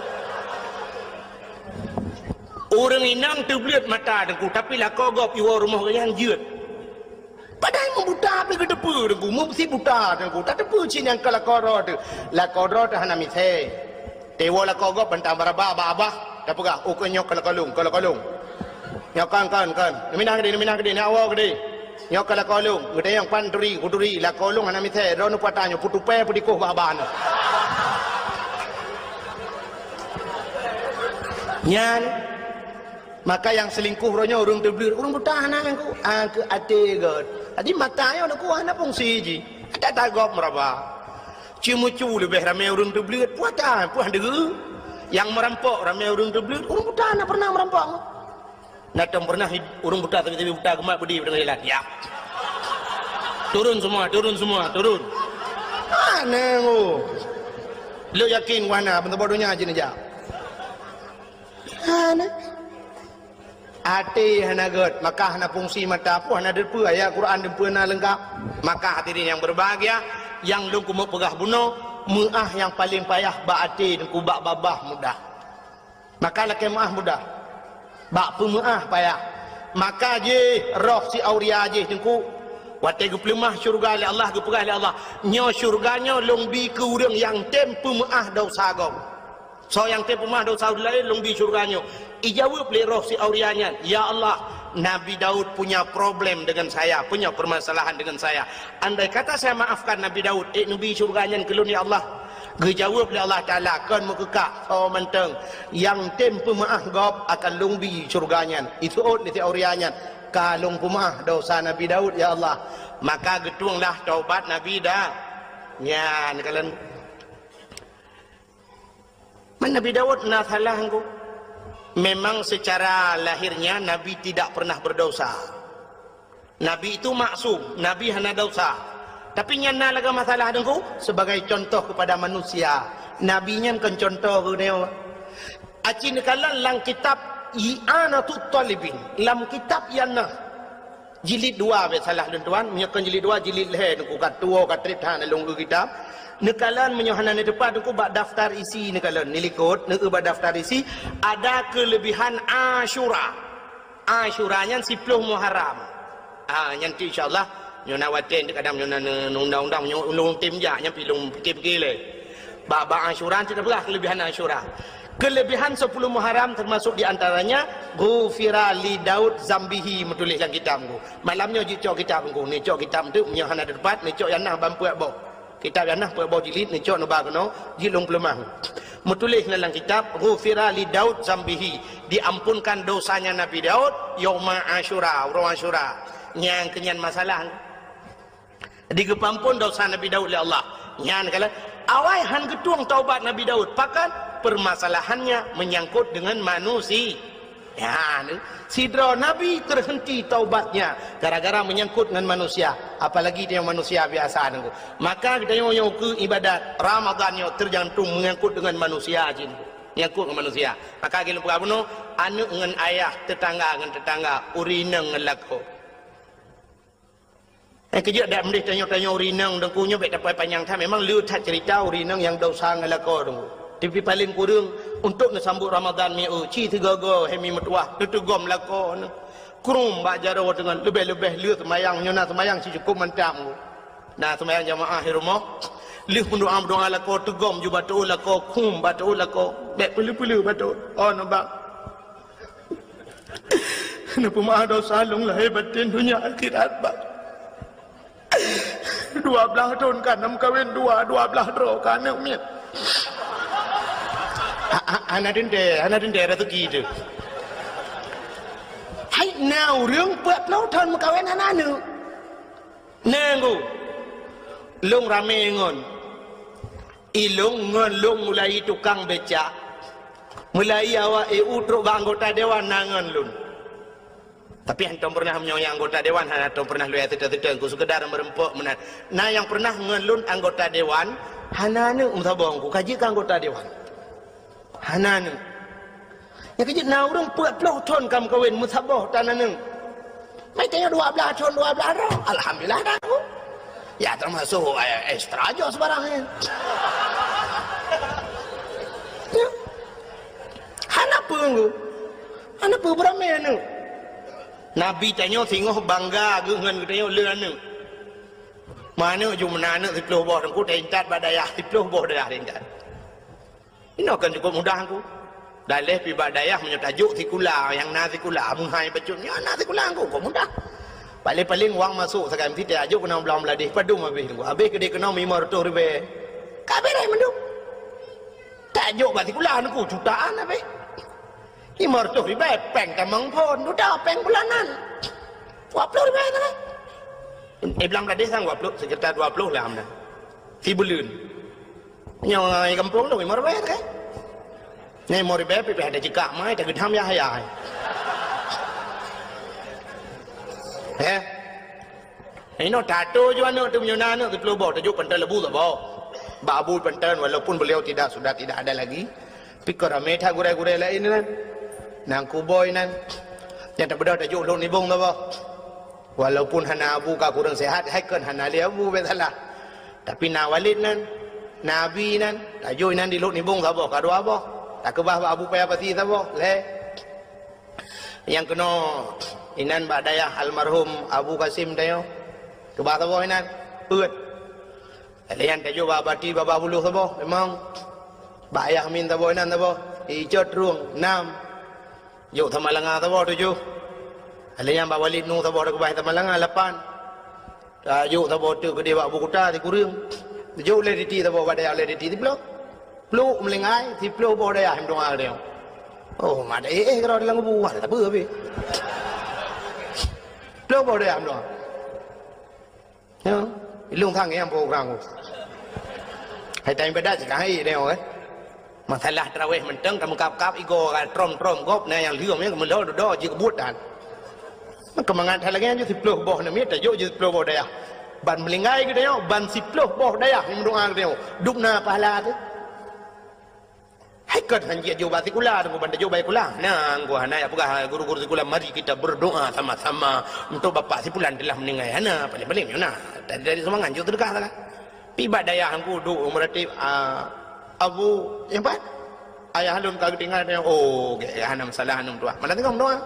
Ureueng inong teubleuet mata Teungku, tapi lakoe gob iwoe rumoh geuh nyan jeuet. Padahai meubuta pih geuteupeue Teungku, meusi buta Teungku, tateupeue cit nyang ka lakoe droe teuh. Lakoe droe teuh hana misè. Teuwoe lakoe gob bantang baraba bak abah, tapeugah, "Oh, kon nyoe kon lakoe lôn, kon lakoe lôn." Nyoe kon, kon, kon. Neuminah keudéh, neuminah keudéh, neuwoe keudéh. Nyoe kon lakoe lôn, geutanyong, "Pan turi?" "Kuturi, lakoe lôn hana misè, droeneuh peue ata nyoe, peutupèe peudikoh bak abah nyoe." Nyan, maka nyang seulingkoh uroe nyoe ureueng teubleuet, ureueng buta hana nyang ku, ah, keu até göt. Jadi mata nyoe Teungku hana fungsi jih. Ata-ata gob meuraba. Ceumeucue leubeh ramè ureueng teubleuet, peue ata, peue han deuh. Nyang meurampok ramè ureueng teubleuet, ureueng buta hana peureunah meurampok. Na tom peureunah ureueng buta, sabe-sabe buta geumat peudeh u teungoh jalan. Ya. Turun semua, turun semua, turun. Hana ngo. Lôn yakin wahana, ban saboh donya jih neujak. Hana. Até hana göt, maka hana fungsi mata pun hana teupeue, ayat Quran teupeue na leungkap. Maka hadirin yang berbahagia, nyang lôn keumeung peugah bunoe, meuáh nyang paleng payah bak até Teungku, bak babah mudah. Maka lakèe meuáh mudah. Bak peumeuáh payah. Maka jih roh si auria jih Teungku, watèe geupeuleumah syeuruga lé Allah, geupeugah lé Allah, "Nyoe syeuruga nyoe lôn bi keu ureueng nyang tem peumeuáh desya gob." Soe nyang tem peumeuáh desya ureueng laén lôn bi syeuruga nyoe. Ijaweueb lé roh si auria nyan, "Ya Allah, Nabi Daud punya problem dengan saya, punya permasalahan dengan saya. Andai kata saya maafkan Nabi Daud, ék neubi syeuruga nyan keu lôn, ya Allah." Geujaweueb lé Allah Taala, "Kon meukeukah, soe mantong nyang tem peumeuáh gob akan lôn bi syeuruga nyan." Iseuôt lé si auria nyan, Ka lôn peumeu'ah dosa Nabi Daud, ya Allah. Maka geutuenglah taubat Nabi Da-, nyan kalon. Man Nabi Daud na salah engko. Memang secara lahirnya Nabi tidak pernah berdosa. Nabi itu maksum, Nabi hana dosa. Tapi nyan na lagée masalah engko sebagai contoh kepada manusia. Nabi nyan kon contoh keu nyoe. Aci neukalon lam kitab I'anatut Talibin, lam kitab I'anah. Jilid dua, bèk salah lôn tuan, meunyoe kon jilid dua, jilid lhèe, teungku ka tuwoe ka trép that lôn eu kitab. Neukalon meunyoe hana neuteupat teungku bak daftar isi neukalon, neulikot, neueu bak daftar isi, ada keulebihan Asyura. Asyura nyan siploh Muharram. Ah, nyan tu insya Allah, nyoe na watèe kadang nyoe na, na, na undang-undang, nyoe ulôn tem jak, nyan pi lôn pikir-pikir lé. Bak, bak Asyura, kita peugah kelebihan Asyura. Kelebihan sepuluh Muharram termasuk di antaranya, ghufira li Daud zambihi, meutuléh lam kitab engku. Malam nyoe jicok kitab engku. Neucok kitab tu, meunyoe hana teupat, neucok I'anah ban peuet boh. Kitab I'anah peuet boh jilid, neucok neuba keunoe, jilid lôn peuleumah. Meutuléh na lam kitab, ghufira li Daud zambihi, diampunkan dosanya Nabi Daud, yauma Asyura, uroe Asyura. Nyang keunyan masalah. Digeupeuampon dosa Nabi Daud lé Allah. Nyan kalon, awai han geutueng taubat Nabi Daud. Pakon? Permasalahannya menyangkut dengan manusia. Ya, ni. Sidroe nabi terhenti taubatnya gara-gara menyangkut dengan manusia. Apalagi dia manusia biasa nunggu. Maka kita nyoe, nyoe keu ibadat Ramadan nyoe tergantung menyangkut dengan manusia jih. Menyangkut dengan manusia. Maka gilom peugah bunoe, aneuk ngon ayah, tetangga ngon tetangga, ureueng inong ngon lakoe. Eh, keujeuet dak meudeh tanyoe-tanyoe ureueng inong deungku nyoe bèk tapai panyang that. Memang le that cerita ureueng inong nyang desya ngon lakoe deungku. Tapi paléng kureueng untuk neusambot Ramadan mi eu, ci sigoe-goe hemi meutuwah, neuteugom lakoe neuh. Krum bak jaroe deungon leubeh-leubeh le seumayang, nyoe na seumayang sicukop mantap deungku. Na seumayang jamaah di rumoh, lheueh meudoa-meudoa lakoe teugom ju bak teuôt lakoe, krum bak teuôt lakoe. Bèk peuleu-peuleu bak teuôt. Oh, nubak. Neupeumaaf dosa lôn lahé batén donya akhirat, Bang. Dua blaih thon ka na meukawen dua, dua blaih droe ka aneuk miet. Ha, ha, hana teuntèe, hana teuntèe raseuki teuh. Hai, na ureueng peuet ploh thon meukawen hana aneuk. Nanggu, lôn ramé ngon. Ilôn ngon lôn mulai tukang becak, mulai awak E U trok bak anggota dewan na ngon lôn. Tapi hantom pernah meunyoe nyang anggota dewan hana tom pernah lôn seutôt-seutôt, ku sekedar meureumpok meunan. Na nyang pernah ngon lôn anggota dewan, hana aneuk meusaboh ku ka jeuet keu anggota dewan. Hana aneuk. Nyang keujeuet na ureueng peuet ploh thon ka meukawen meusaboh tan aneuk. Meutanyoe dua blaih thon, dua blaih droe. Alhamdulillah dah aku. Ya termasuk, eh, ekstra joh sebarang, eh. Ya. Hana peue nggu. Hana peue beuramé aneuk. Nabi tanyoe singoh bangga geuh ngon geutanyoe le aneuk. Meuaneuk ju meunan aneuk siploh boh teungku, taintat bak dayah siploh boh dayah taintat. Inoe kan cukup mudah ku. Daleh pi bak dayah meunyoe tajok sikula, nyang na sikula, meuhai bacut, nyoe na sikula ku, kok mudah. Paling-paling wang masuk sagai meusitai, ajok keunoe blang Bangladesh, padum habéh nunggu. Habéh keudeh keunoe limong reutôh ribèe. Ka beres mandum. Tajok bak sikula nunggu, jutaan habéh. Limong reutôh ribèe, péng tamong phon, dudoe péng bulanan. Dua ploh ribèe sagai. Eh, blang Bangladesh sang dua ploh, sekitar dua ploh lah amna. Sibuleuen. Nyoe gampông tu, limong ribèe kan? Nyoe limong ribèe pih ada jikak mai, tak gedam ya, ya. Eh? Inoe tato ju aneuk tu meunyoe na aneuk siploh boh, tajok panton leubeh saboh. Bak Abu panton, walaupun beliau tidak, sudah tidak ada lagi. Tapi kon ramé that gurèe-gurèe laén nan. Nang kuboi nan. Nyang tabeudôh tajok lôn nibong saboh. Walaupun hana Abu ka kureueng sehat, hai kon hana lé Abu bèk salah. Tapi na Walid nan, na Abi nan, tajok inan di lôn nibong saboh, ka dua boh. Takeubah bak Abu Paya Pasi saboh, lhèe. Nyang keunoe inan bak dayah almarhum Abu Kasim tanyoe. Keubah saboh inan, peuet. Lheuh nyan tajok bak Bati Babah Buloh saboh, memang. Bak Ayah Min saboh inan saboh, Icot Trueng, nam. Jok Samalanga saboh tujoh. Lheuh nyan bak Walid Nu saboh takeubah Samalanga lapan. Tajok saboh teuk keudeh bak Abu Kuta sikureueng. Jok lé Diti saboh bak dayah lé Diti siploh. Pluk Meulinggai siploh boh dayah meudoa lé. Oh, mak dah eh, eh, keudroe dalam kubu, wah, tak apa habéh. Ploh boh dayah meudoa. Ya, ilong sang nyang po urang. Hai tan ibadat cit hai nyoe, eh. Masalah tarawih mantong ka meukab-kab igoe ka trom-trom gob na nyang lheueh nyan meulhô dudoe jikeubuet dan. Keumangat that lagèe nyan jeuet siploh boh namiet tajok jeuet siploh boh dayah. Ban meulinggai geutanyoe ban siploh boh dayah nyang meudoa geutanyoe. Dum na pahala teuh. Hai kon han jeuet jok bak sikula teungku ban tajok bak sikula. Nyan gua hana jak peugah guru-guru sikula, mari kita berdoa sama-sama untuk bapak si fulan telah meninggal. Hana, paling-paling nyoe na. Dari, dari sumbangan jok seudeukah salah. Pi bak dayah teungku duek meuratéb, ah, Abu, nyang pat? Ayah lôn ka geutinggai, oh, gèt, hana masalah, hana meudoa. Mana teungoh meudoa?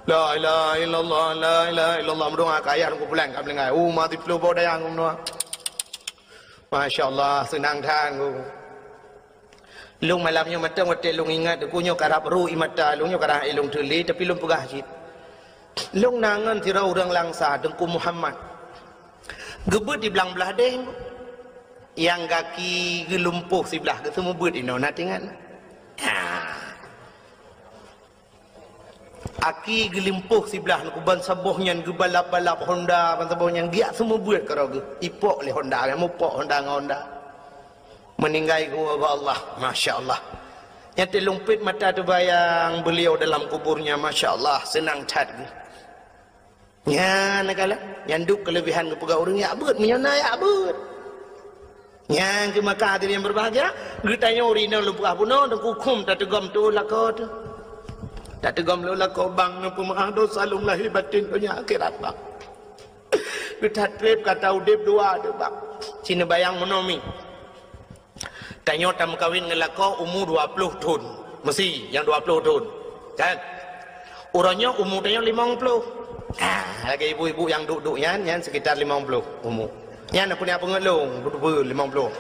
La ilaha illallah, la ilaha illallah, meudoa keu ayah teungku fulan ka meninggal. Oh, mati ploh boh dayah meudoa. Masya Allah, seunang that teungku. Lôn malam nyoe mantong watèe lôn ingat teungku nyoe karab ru ie mata lôn nyoe karab ilong teulé tapi lôn peugah cit. Lôn na ngon sidroe ureueng Langsa, Teungku Muhammad. Geubeuet di blang blah deh. Nyang gaki geulumpoh siblah geuseumeubeuet inoe na teuingat. Ha. Aki geulimpoh siblah teungku ban saboh nyan geubalap-balap Honda, ban saboh nyan geujak seumeubeuet keudroe geuh. Ipok lé Honda, mupok Honda ngon Honda. Meuninggai geuwoe bak Allah, masya Allah. Nyan teulumpet mata teubayang beliau dalam kuburnya, masya Allah, seunang that geuh. Nyan kalon, nyan dum keuleubehan geupeugah ureueng jak beuet, meunyoe na jak beuet. Nyang keu maka hadirin yang berbahagia, geutanyoe ureueng inong lôn peugah bunoe, teungku khum tateugom teuh lakoe teuh. Tateugom lôn lakoe bang, neupeumeu'ah dosa lôn lahé batén donya akhirat bang. Geuthat treb ka taudeb dua teuh bang. Ci neubayang meunoe mi. Tanyoe tameukawen ngon lakoe umu dua ploh thon. Meusi nyang dua ploh thon. Kan? Uroe nyoe umu tanyoe limong ploh. Ah, lagèe ibu-ibu nyang duek-duek nyan, nyan sekitar limong ploh umu. Nyan peue nyang peungeut lôn, beutôi limong ploh.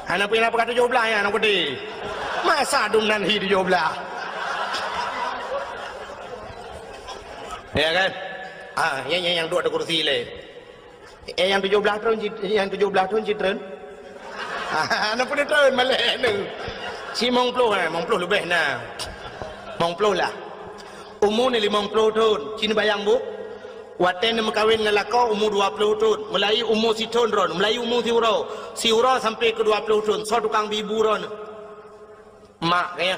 Hana peue nyang peugah tujoh blah nyan, hana peue. Masa dum nan hi tujoh blah. Ya kan? Ah, nyan, nyan nyang duek di kursi lé. Eh, nyang tujoh blah thon cit, nyang tujoh blah thon cit treun. Hana peue treun malèe nyoe. Ci limong ploh, eh, limong ploh leubeh na. Limong ploh lah. Umu nyoe limong ploh thon. Ci neubayang bu. Watèe neumeukawen ngon lakoe umu dua ploh thon. Meulai umu sithon droeneuh, meulai umu siuroe. Siuroe sampoe keu dua ploh thon. Soe tukang bi bu droeneuh? Mak, ya.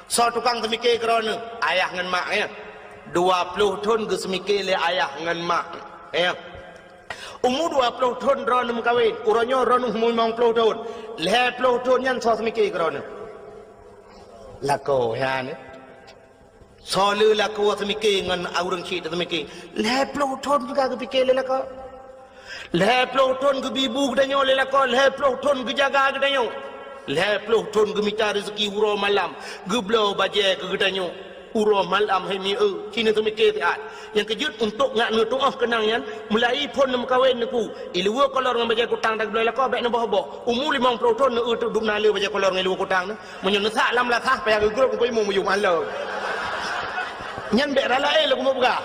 Soe tukang seumike keu droeneuh? Ayah ngon mak, ya. Dua ploh thon geuseumike lé ayah ngon mak, ya. Umu dua ploh thon droeneuh meukawen, uroe nyoe droeneuh umu limong ploh thon. Lhèe ploh thon nyan soe seumike keu droeneuh? Lakoe, ya, ni. Soe le lakoe seumike ngon ureueng chik teuh seumike? Lhèe ploh thon juga geupike lé lakoe. Lhèe ploh thon geubi bu geutanyoe lé lakoe, lhèe ploh thon geujaga geutanyoe. Lhèe ploh thon geumita reuzeki uroe malam, geubloe bajèe keu geutanyoe. Uroe malam hai mi eu, ci neuseumiké siat. Nyang keujeuet untuk ngat neutuoh keunang nyan, meulai phon neumeukawen neuku, iluweue kolor ngon bajèe kutang dan geubloe lakoe bèk neuboh-boh. Umu limong ploh thon neu eu teuk dum na le bajèe kolor ngon iluweue kutang neu. Meunyoe neusak lam lasah payah geugrôp ngon imum meuyuem alô. Nyan bèk rala éh lôn keumeung peugah.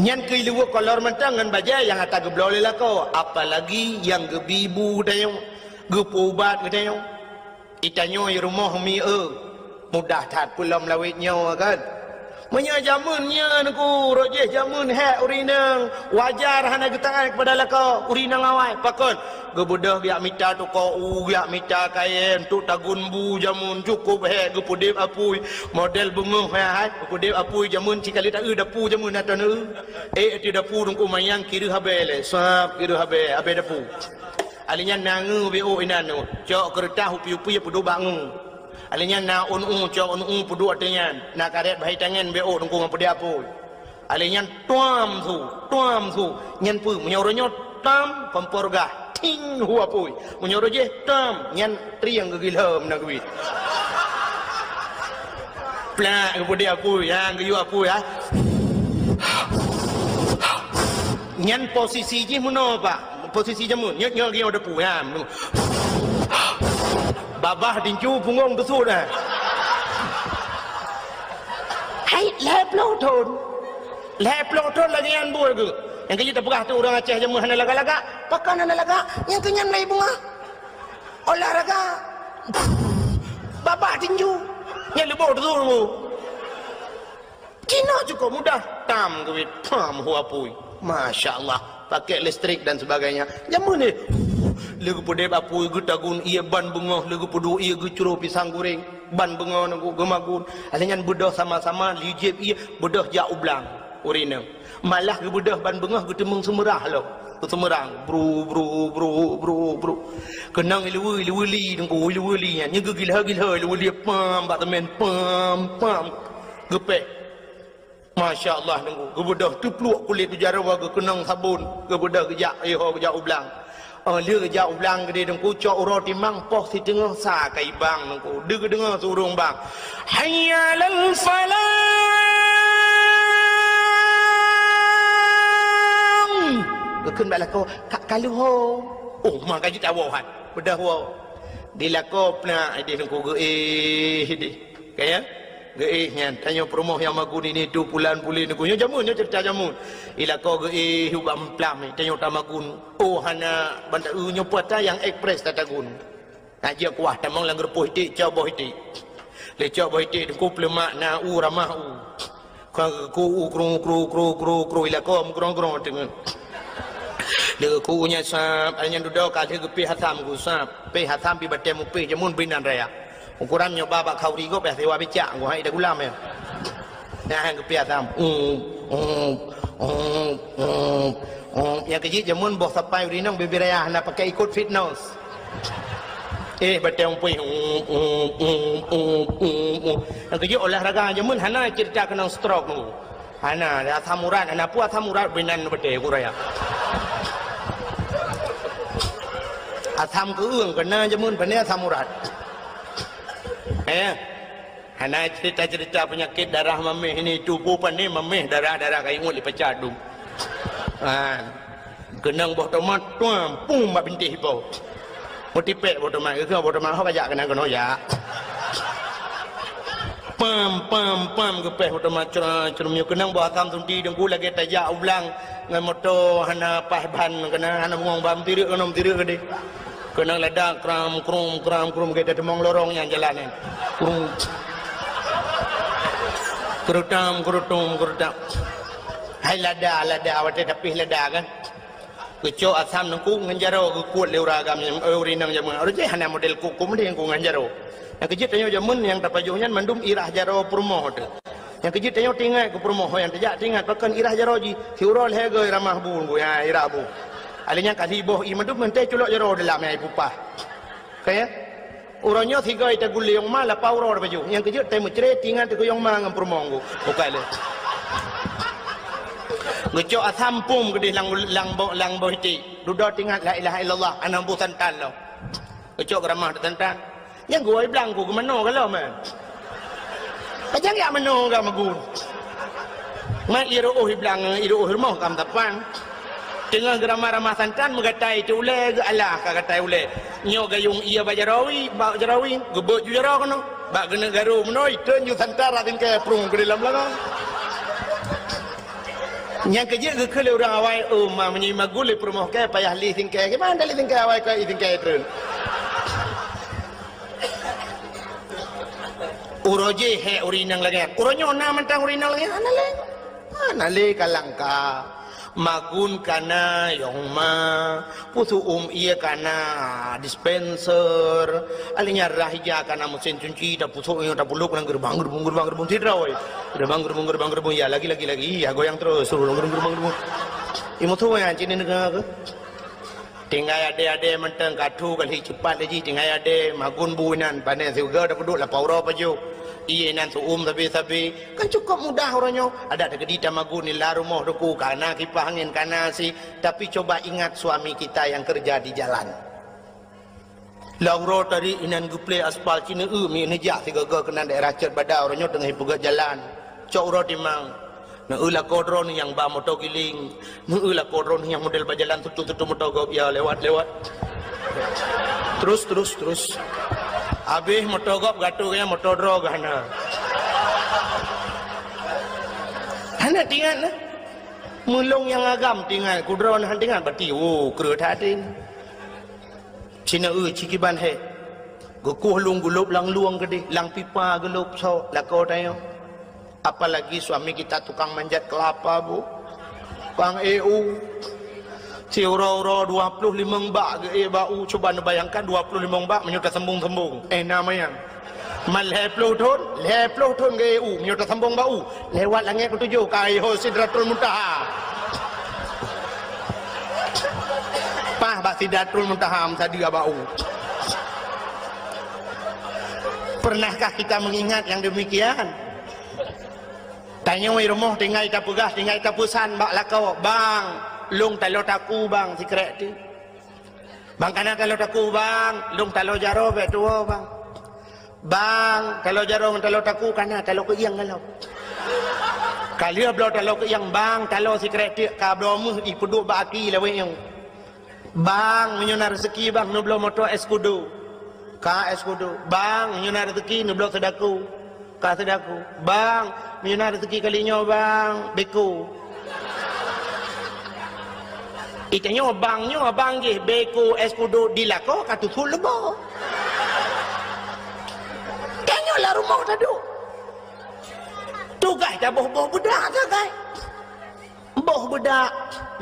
Nyan keu iluweue kolor mantong ngon bajèe nyang ata geubloe lé lakoe, apalagi nyang geubi bu geutanyoe, geupeuubat geutanyoe. Itanyoe i rumoh mi eu, mudah that peulom lawét nyoe kan. Meunyoe jameun nyan ku, rot jih jameun hék ureueng inong, wajar hana geutaát keupada lakoe ureueng inong awai. Pakon? Geubeudôh geujak mita tukoe u, geujak mita kayèe, untuk tagun bu jameun, cukôp hék geupeudép apui. Model beungoh hék hai, geupeudép apui jameun, cikali taeu dapu jameun ateueh neu. Ék ateueh dapu teungku manyang kireuh abèe lé, sab kireuh abèe, abèe dapu. Alèh nyan na ngeu beuôk inan neu, cok keureutah upi-upi peuduek bak ngeu. Alèh nyan na ôn u, cok ôn u peuduek ateueh nyan, na karét bahai tangen beuôk teungku ngon peudép apui. Alèh nyan tuam su, tuam su. Nyan peue? Meunyoe uroe nyoe tam, kompor gah, ting, hu apui. Meunyoe uroe jih tam, nyan trieng geugilhom na geuit. Plak geupeudép apui, ha, geuyue apui, ha. Nyan posisi jih meunoe, Pak. Posisi jameun. Nyoe, nyoe, nyoe depu, ha. Babah tinju punggong teusut, ha. Hai, lhèe ploh thon. Lhèe ploh thon lagèe nyan buet geuh. Nyang keujeuet tapeugah tu ureueng Aceh jameun hana lagak-lagak. Pakon hana lagak? Nyang keu nyan mulai beungoh. Olahraga. Babah tinju. Nyan leuboh teusut. Cina cukôp mudah, tam keubiet, pam hu apui. Masya Allah, pakai listrik dan sebagainya. Jameun nyoe, lé geupeudeb apui, geutagun ie ban beungoh, lé geupeuduek ie geucro pisang goreng, ban beungoh nunggu geumagun. Akhé nyan beudôh sama-sama, lé jieb ie, beudôh jak u blang, ureueng inong. Malah geubeudôh ban beungoh geuteumeung seumeurah lom. Geuseumeurang, bru, bru, bru, bru, bru. Keunong ileue, ileue li, teungku, ileue li nyan. Nyoe geugilha-gilha ileue li, pam, bak teumèn, pam, pam. Geupéh. Masya Allah, teungku. Geubeudôh teupluek kulét u jaroe, geukeunong sabon. Geubeudôh geujak, iho geujak u blang. Oh, lheueh geujak u blang keudéh, teungku, cok uroe timang poh siteungoh sa ka ibang, teungku. Deuh geudeungoe su ureueng bang, "Hayya 'alal falah!" Geukheun bak lakoe, "Ka, ka lheueh ho." Oh, ma ka jeuet awoe han. Beudôh woe. Di lakoe peunak idéh, teungku, geuéh idéh. Ka ya? Geuéh nyan, tanyoe peurumoh nyang magun ini tu pulan pulin, teungku. Nyoe jameun, nyoe ceurita jameun. Di lakoe geuéh ubak meuphlam, tanyoe tamagun. Oh, hana, ban ta-, nyoe puasa nyang ekspres tatagun. Nah, jeuet kuah tamong lam geureupoh iték, cok boh iték. Lé cok boh iték, teungku, peuleumak na u ramah u. Ka ku u kru, kru, kru, kru, kru, ilako meugrong-grong teungeut. Lé ku u nyan sab, ai nyan dudoe ka lheueh geupéh asam ku sab. Péh asam pi batée mupéh jameun binan raya. Ukuran nyoe ba bak khauri gob, eh, siwa bicak, ku hai ida gulam, eh. Nah, geupéh asam. Um, um, um, um, um. Nyang keujeuet jameun boh sapai urinong bibir raya hana pakai ikot fitness. Eh, batée umpui. Um, um, um, um, um, um. Nyang keujeuet olahraga jameun hana ceurita keunong stroke nunggu. Hana, asam urat, hana peue asam urat binan batée ku raya. Asam keueung keuna jameun, pane asam urat. Eh, hana ceurita-ceurita peunyakét darah mameh ini, tuboh pane mameh darah-darah kayue ngon lipacadu. Ha. Keunong boh tomat, tuam, pum bak bintéh ipo. Meutipék boh tomat, geukheun boh tomat, ho kajak keunan keunoe jak. Pam, pam, pam, geupéh boh tomat, cra, crum, nyoe keunong boh asam sunti teungku lagée tajak u blang ngon moto hana paih ban, keunan hana bungong ban, meutirek keunoe, meutirek keudeh. Keunong lada kram, krum, kram, krum, lagée tateumong lorong nyang jalan nyan. Krum. Keurutam, keurutum, keurutam. Hai lada, lada, watée tapih lada kan. Geucok asam teungku ngon jaroe geukuet lé ureueng agam, eh, ureueng inong jameun. Ureueng jih hana model kuku mending ku ngon jaroe. Nyang keujeuet tanyoe jameun nyang tapajoh nyan mandum irah jaroe peurumoh teuh. Nyang keujeuet tanyoe teuingat keu peurumoh nyang tajak teuingat pakon irah jaroe jih. Siuroe lhée goe ramah bu, bu, ya, irah bu. Alé nyan ka siboh ié mandum meuntée culok jaroe dalam nyang ipupah. Ka ya? Uroe nyoe sigoe tagulé yong ma lapau uroe tapajoh. Nyang keujeuet tai meucre tingan teukeuyong ma ngon peurumoh ngku. Bukai lé. Geucok asam pum keudeh lam, lam bo-, lam boh iték. Dudoe tingat la ilaha illallah, anang bu santan lom. Geucok geuramah santan. Nyang geuwoe blang ku geumanoe galom, eh. Pajan jak manoe gam agun. Mat iru'uh iblang, iru'uh rumoh gam tapang. Teungoh geuramah-ramah santan meugatai teu ulée geualah ka gatai ulée. Nyoe gayong ié bak jarawi, bak jarawi, geubeuet ju jaroe keunoe. Bak geuneuk garu meunoe, iteun ju santan rak tingkai prung keu di lam langang. Nyang keujeuet geukheun lé ureueng awai, "Oh, ma meunyoe magul lé peurumoh kée payah lé tingkai, kiban lé tingkai awai keu tingkai treun." Uroe jih hék ureueng inong lagée nyan. Uroe nyoe na mantong ureueng inong lagée nyan? Hana lé. Hana lé ka langka. Magun kana yong ma. Pusok um ié kana dispenser. Alé nyan rah ija kana mesin cuci, tapusok nyoe tapulok nang gerbang, gerbong, gerbang, gerbong sidroe. Gerbang, gerbong, gerbang, gerbong. Ya, lagi, lagi, lagi. Ya, goyang terus. Gerbong, gerbong, gerbong, gerbong. Imusoe nyan cit neudeungoe keu? Tinggai adé-adé mantong ka thu ka lheueh cupat lé jih, tinggai adé magun bu inan, pane siuga tapeuduek lapau uroe pajoh. Ié inan seu-uem sabe-sabe. Kan cukôp mudah uroe nyoe. Adak teukeudi tamagun di la rumoh teungku, kana kipah angén, kana si. Tapi coba ingat suami kita yang kerja di jalan. Lam uroe tadi inan geuplé aspal cit neu-eu mi neujak sigoe-goe keunan daerah Cot Bada, uroe nyoe teungoh ipeugét jalan. Cok uroe timang. Neu-eu lakoe droeneuh nyang ba moto giling. Neu-eu lakoe droeneuh nyang model ba jalan tutu-tutu moto gob ya lewat-lewat. Terus, terus, terus. Habéh moto gob gatoe nyan moto droe geuh hana. Hana tingat nah. Meulong nyang agam tingat, kudroe hana tingat bati. Oh, kreueh that até. Cina eu ci kiban he. Geukueh lôn geulôb lam lueng keudeh, lam pipa geulôb sok lakoe tanyoe. Apalagi suami kita tukang manjat kelapa, Bu. Tukang ék u. Siuroe-uroe dua ploh limong bak geuék bak u. Cuba neubayangkan dua ploh limong bak meunyoe tasambong-sambong. Eh, na manyang. Man lhèe ploh thon, lhèe ploh thon geuék u, meunyoe tasambong bak u. Lewat langèt keutujôh, ka i ho Sidratul Muntaha. Paih bak Sidratul Muntaha meusadeue bak u. Pernahkah kita mengingat yang demikian? Tanyoe i rumoh tinggai tapeugah, tinggai tapeusan bak lakoe, "Bang, lôn taloe taku, Bang, sikrek teuk." "Bang, kana taloe taku, Bang, lôn taloe jaroe bèk tuwoe, Bang." "Bang, taloe jaroe ngon taloe taku kana, taloe keuieng galom." Ka lheueh bloe taloe keuieng, "Bang, taloe sikrek teuk," ka bloe méuh ipeuduek bak aki lawét nyoe. "Bang, meunyoe na reuzeki, Bang, neubloe moto Escudo." Ka Escudo. "Bang, meunyoe na reuzeki, neubloe Sedaku." Ka Sedaku. "Bang, meunyoe na reuzeki kali nyoe, Bang, Beko." Itanyoe bang nyoe, bang jih Beko, Escudo di lakoe ka teusut leubo. Tanyoe lam rumoh taduek. Tugaih taboh-boh beudak sagai. Boh beudak,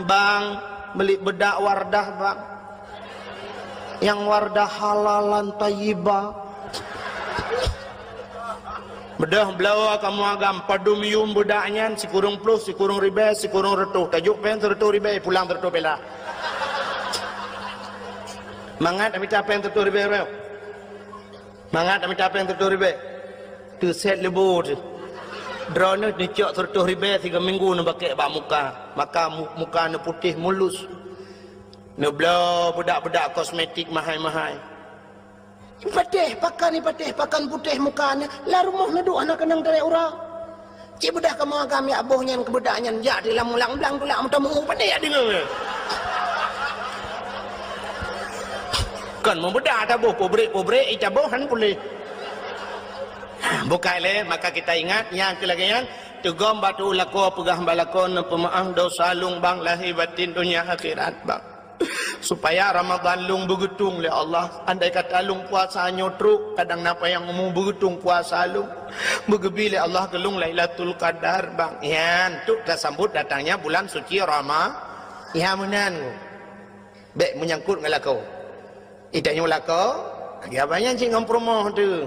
"Bang, beli beudak Wardah, Bang. Nyang Wardah halalan thayyibah." Beudôh bloe kamoe agam padum yum beudak nyan, sikureueng ploh, sikureueng ribèe, sikureueng reutôh. Tajok péng sireutôh ribèe, pulang sireutôh peula. Mangat mita péng sireutôh ribèe, bro. Mangat mita péng sireutôh ribèe. Teusét leubo teuh. Droeneuh neucok sireutôh ribèe sigoe minggu neubakèk bak muka. Maka mu-, muka neuputéh mulus. Neubloe beudak-beudak kosmetik mahai-mahai. Patéh pakan, patéh pakan putéh muka nyan. Lam rumoh neuduek hana keunong tarek uroe. Cit beudôh kamoe agam jak boh nyan keu beudak nyan, jak di lam ulang blang tulak meutameu, pandai jak deungoe. Kon meubeudak taboh pubrek-pubrek, ica boh han puléh. Bukai lé, maka kita ingat, nyang keu lagèe nyan, teugom bak tu'u lakoe, peugah bak lakoe, "Neupeumeu'ah dosa lôn bang, lahé batin, donya akhirat bang." Supaya Ramadan lôn beugeutong lé Allah. Andai kata lôn puasa nyoe trok, kadang na panyang umu, beugeutong puasa lôn. Beugeubri lé Allah keu lôn Lailatul Qadar, bang. Nyan, untuk tasambot datangnya bulan suci Rama-, nyan meunan. Bèk meunyangkot ngon lakoe. Itanyoe lakoe, lagèe abang nyan cit ngon peurumoh teuh.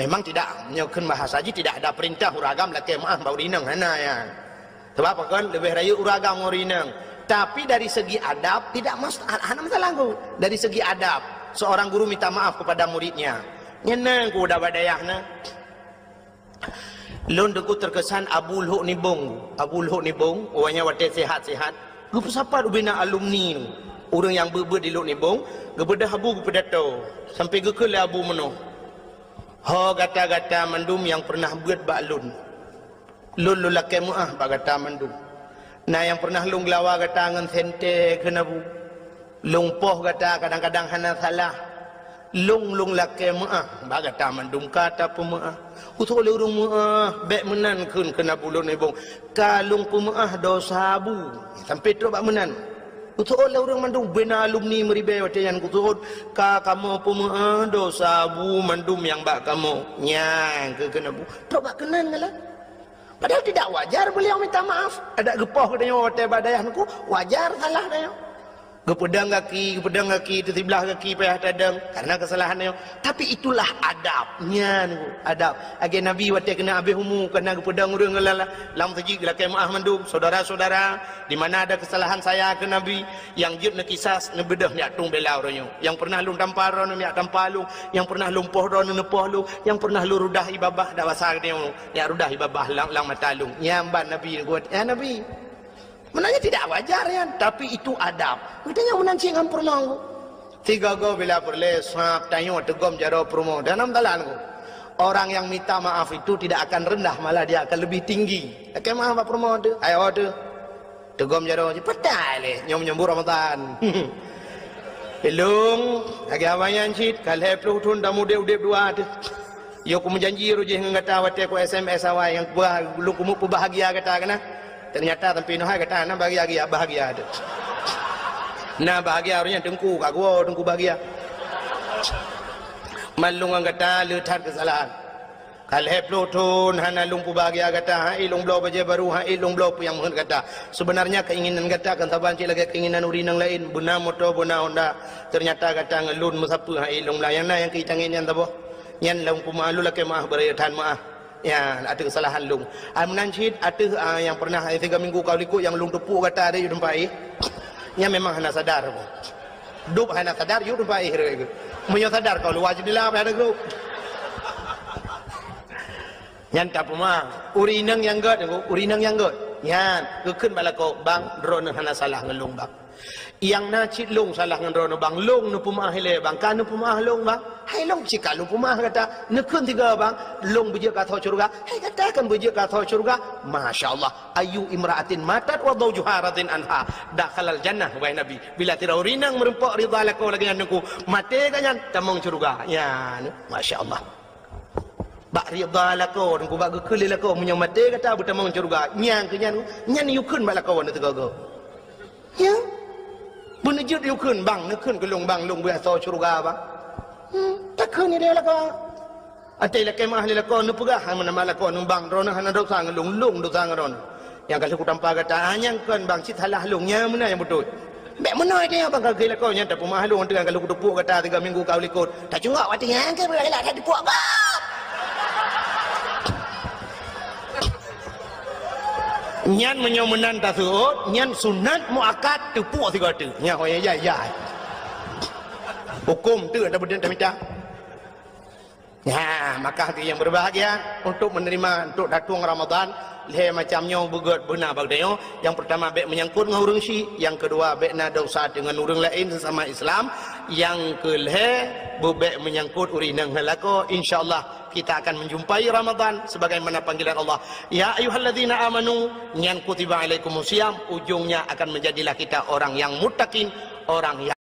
Memang tidak, nyoe kheun bahasa jih, tidak ada perintah ureueng agam lakèe meu'ah bak ureueng inong, hana nyan. Sabab pakon, leubeh rayeuk ureueng agam ngon ureueng inong. Tapi dari segi adab, tidak mas-, hana masalah, Guru. Dari segi adab, seorang guru minta maaf kepada muridnya. Nyan na, Guru, dak bak dayah na. Lôn teungku terkesan Abu Lhok Nibong. Abu Lhok Nibong, awaknyan watèe sehat-sehat, geupeusapat ubena alumni, ureueng nyang beuet-beuet di Lhok Nibong, geubeudôh Abu geupidato, sampoe geukheun lé Abu meunoe, "Ho gata-gata mandum nyang peureunah beuet bak lôn. Lôn, lôn lakèe meu'ah bak gata mandum. Na nyang peureunah lôn geulawa gata ngon sentée kheun Abu. Lôn poh gata kadang-kadang hana salah. Lôn, lôn lakèe meu'ah bak gata mandum ka tapeumeu'ah. Usôk lé ureueng meu'ah, bèk meunan kheun, kheun Abu Lhok Nibong. Ka lôn peumeu'ah dosa Abu." Sampoe trok bak meunan. Usôk lé ureueng mandum, bubena alumni meuribèe watèe nyan geuseuôt, "Ka kamoe peumeu'ah dosa Abu mandum nyang bak kamoe." Nyan kheun, kheun Abu. Trok bak keunan galak. Padahal tidak wajar beliau minta maaf. Adak geupoh geutanyoe watèe bak dayah teungku, wajar salah tanyoe. Geupeudong gaki, geupeudong gaki, teusiblah gaki payah tadong karena keusalahan tanyoe. Tapi itulah adab. Nyan, adab. Lagèe Nabi watèe keuneuk habéh umu, kana geupeudong ureueng lam, lam meuseujid, geulakèe meu'ah mandum, "Saudara-saudara, di mana ada kesalahan saya," kheun Nabi, "nyang jeuet neukisas, neubeudôh neujak tueng bela ureueng nyoe. Nyang peureunah lôn tampa droeneuh, neujak tampa lôn. Nyang peureunah lôn poh droeneuh, neupoh lôn. Nyang peureunah lôn rudah ie babah, dak basa geutanyoe, neujak rudah ie babah lam, lam mata lôn." Nyan ban Nabi geupeugah, "Ya Nabi, sebenarnya tidak wajar nyan, tapi itu adab." Geutanyoe meunan cit ngon peurumoh. Sigoe-goe bila peureulèe, sab tanyoe teugom jaroe peurumoh. Dan dalam dalan, orang yang minta maaf itu tidak akan rendah, malah dia akan lebih tinggi. Lakèe meu'ah bak peurumoh teuh, ayo teuh. Teugom jaroe jih, patai lé, nyoe menyambut Ramadan. Ilôn, lagèe abang nyan cit, ka lhèe ploh thon tameudép-udép dua teuh. Yo kumeujanji roh jih ngon gata watèe ku S M S awai nyang kuba-, lôn keumeuk peubahagia gata keunan. Ternyata sampoe nyoe hai gata hana bahagia, bahagia teuh. Na bahagia roh nyan teungku, ka geuwoe teungku bahagia. Man lôn ngon gata le that keusalahan. Ka lhèe ploh thôn hana lôn peubahgia gata, han ék lôn bloe bajèe barô, han ék lôn bloe peue nyang meuheuet gata. Seubeunarnya keinginan gata kan saban cit lagèe keinginan ureueng inong laén, beuna moto, beuna Honda. Teunyata gata ngon lôn meusapeue han ék lôn blah. Nyang na nyang keu tangieng nyan saboh. Nyan lôn peumeu'ah, lôn lakèe meu'ah, beuraya that meu'ah. Ya, ateueh keusalahan lôn. Ai meunan cit ateueh, ah, nyang pernah, eh, tiga minggu ka likot nyang lôn teupok gata di teumpat éh. Nyan memang hana sadar. Dub hana sadar, yue teumpat éh rot. Meunyoe sadar kau luwa jendela pada grup. Nyan tapeumeu'ah. Ureueng inong nyang gèt, ureueng inong nyang gèt. Nyan, geukheun bak lakoe, "Bang, droeneuh hana salah ngon lôn, Bang. Nyang na cit lôn salah ngon droeneuh, Bang. Lôn neupeumeu'ah ilèe, Bang. Ka neupeumeu'ah lôn, Bang. Hai lôn cit ka lôn peumeu'ah gata. Neukheun tiga, Bang. Lôn beujeuet keu asoe syeuruga. Hai gata kan beujeuet keu asoe syeuruga. Masya Allah. Ayu imra'atin matat wa zaujuha radin anha dakhalal jannah," wahai Nabi. Bila sidroe ureueng inong meureumpok ridha lakoe lagèe nyan Teungku, maté gobnyan tamong syeuruga. Nyan, Masya Allah. Bak ridha lakoe, Teungku, bak geukheun lé lakoe, meunyoe maté gata beutamong syeuruga. Nyan keu nyan, nyan yue kheun bak lakoe nyan teuga-ga. Ya. Beuneujeuet yue kheun, "Bang, neukheun keu lôn, Bang, lôn beuasoe syeuruga, Bang." Hmm, takheun lé lakoe. Até lakèe meu'ah lé lakoe, neupeugah hai meunan bak lakoe, "Bang, droeneuh hana desya ngon lôn, lôn desya ngon droeneuh. Nyang ka lheueh kutampa gata, ah, nyan kon, Bang, cit salah lôn, nyan meunan nyang beutôi." Bèk meunoe tanyoe, Bang, ka geukheun lakoe nyan, tapeumeu'ah lôn teuh, nyang ka lheueh kuteupok gata tiga minggu ka u likot. Tacungok watèe nyan kan beulah that teupok gob. Nyan meunyoe meunan taseuôt, nyan sunat muakkad teupok sigoe teuk. Nyan ho jai-jai. Hukôm teuk dah beudeueng tamita. Ya, maka hati yang berbahagia untuk menerima, untuk datang Ramadan, lhèe macam nyoe beugèt beuna bak tanyoe. Yang pertama bèk menyangkut ngon ureueng syik, yang kedua bèk na desya deungon ureueng laén sesama Islam, yang keulhèe beubèk menyangkut ureueng inong ngon lakoe. Insya Allah kita akan menjumpai Ramadan sebagaimana panggilan Allah. Ya ayyuhalladzina amanu, nyan kutiba alaikumus siyam, ujungnya akan menjadilah kita orang yang muttaqin, orang yang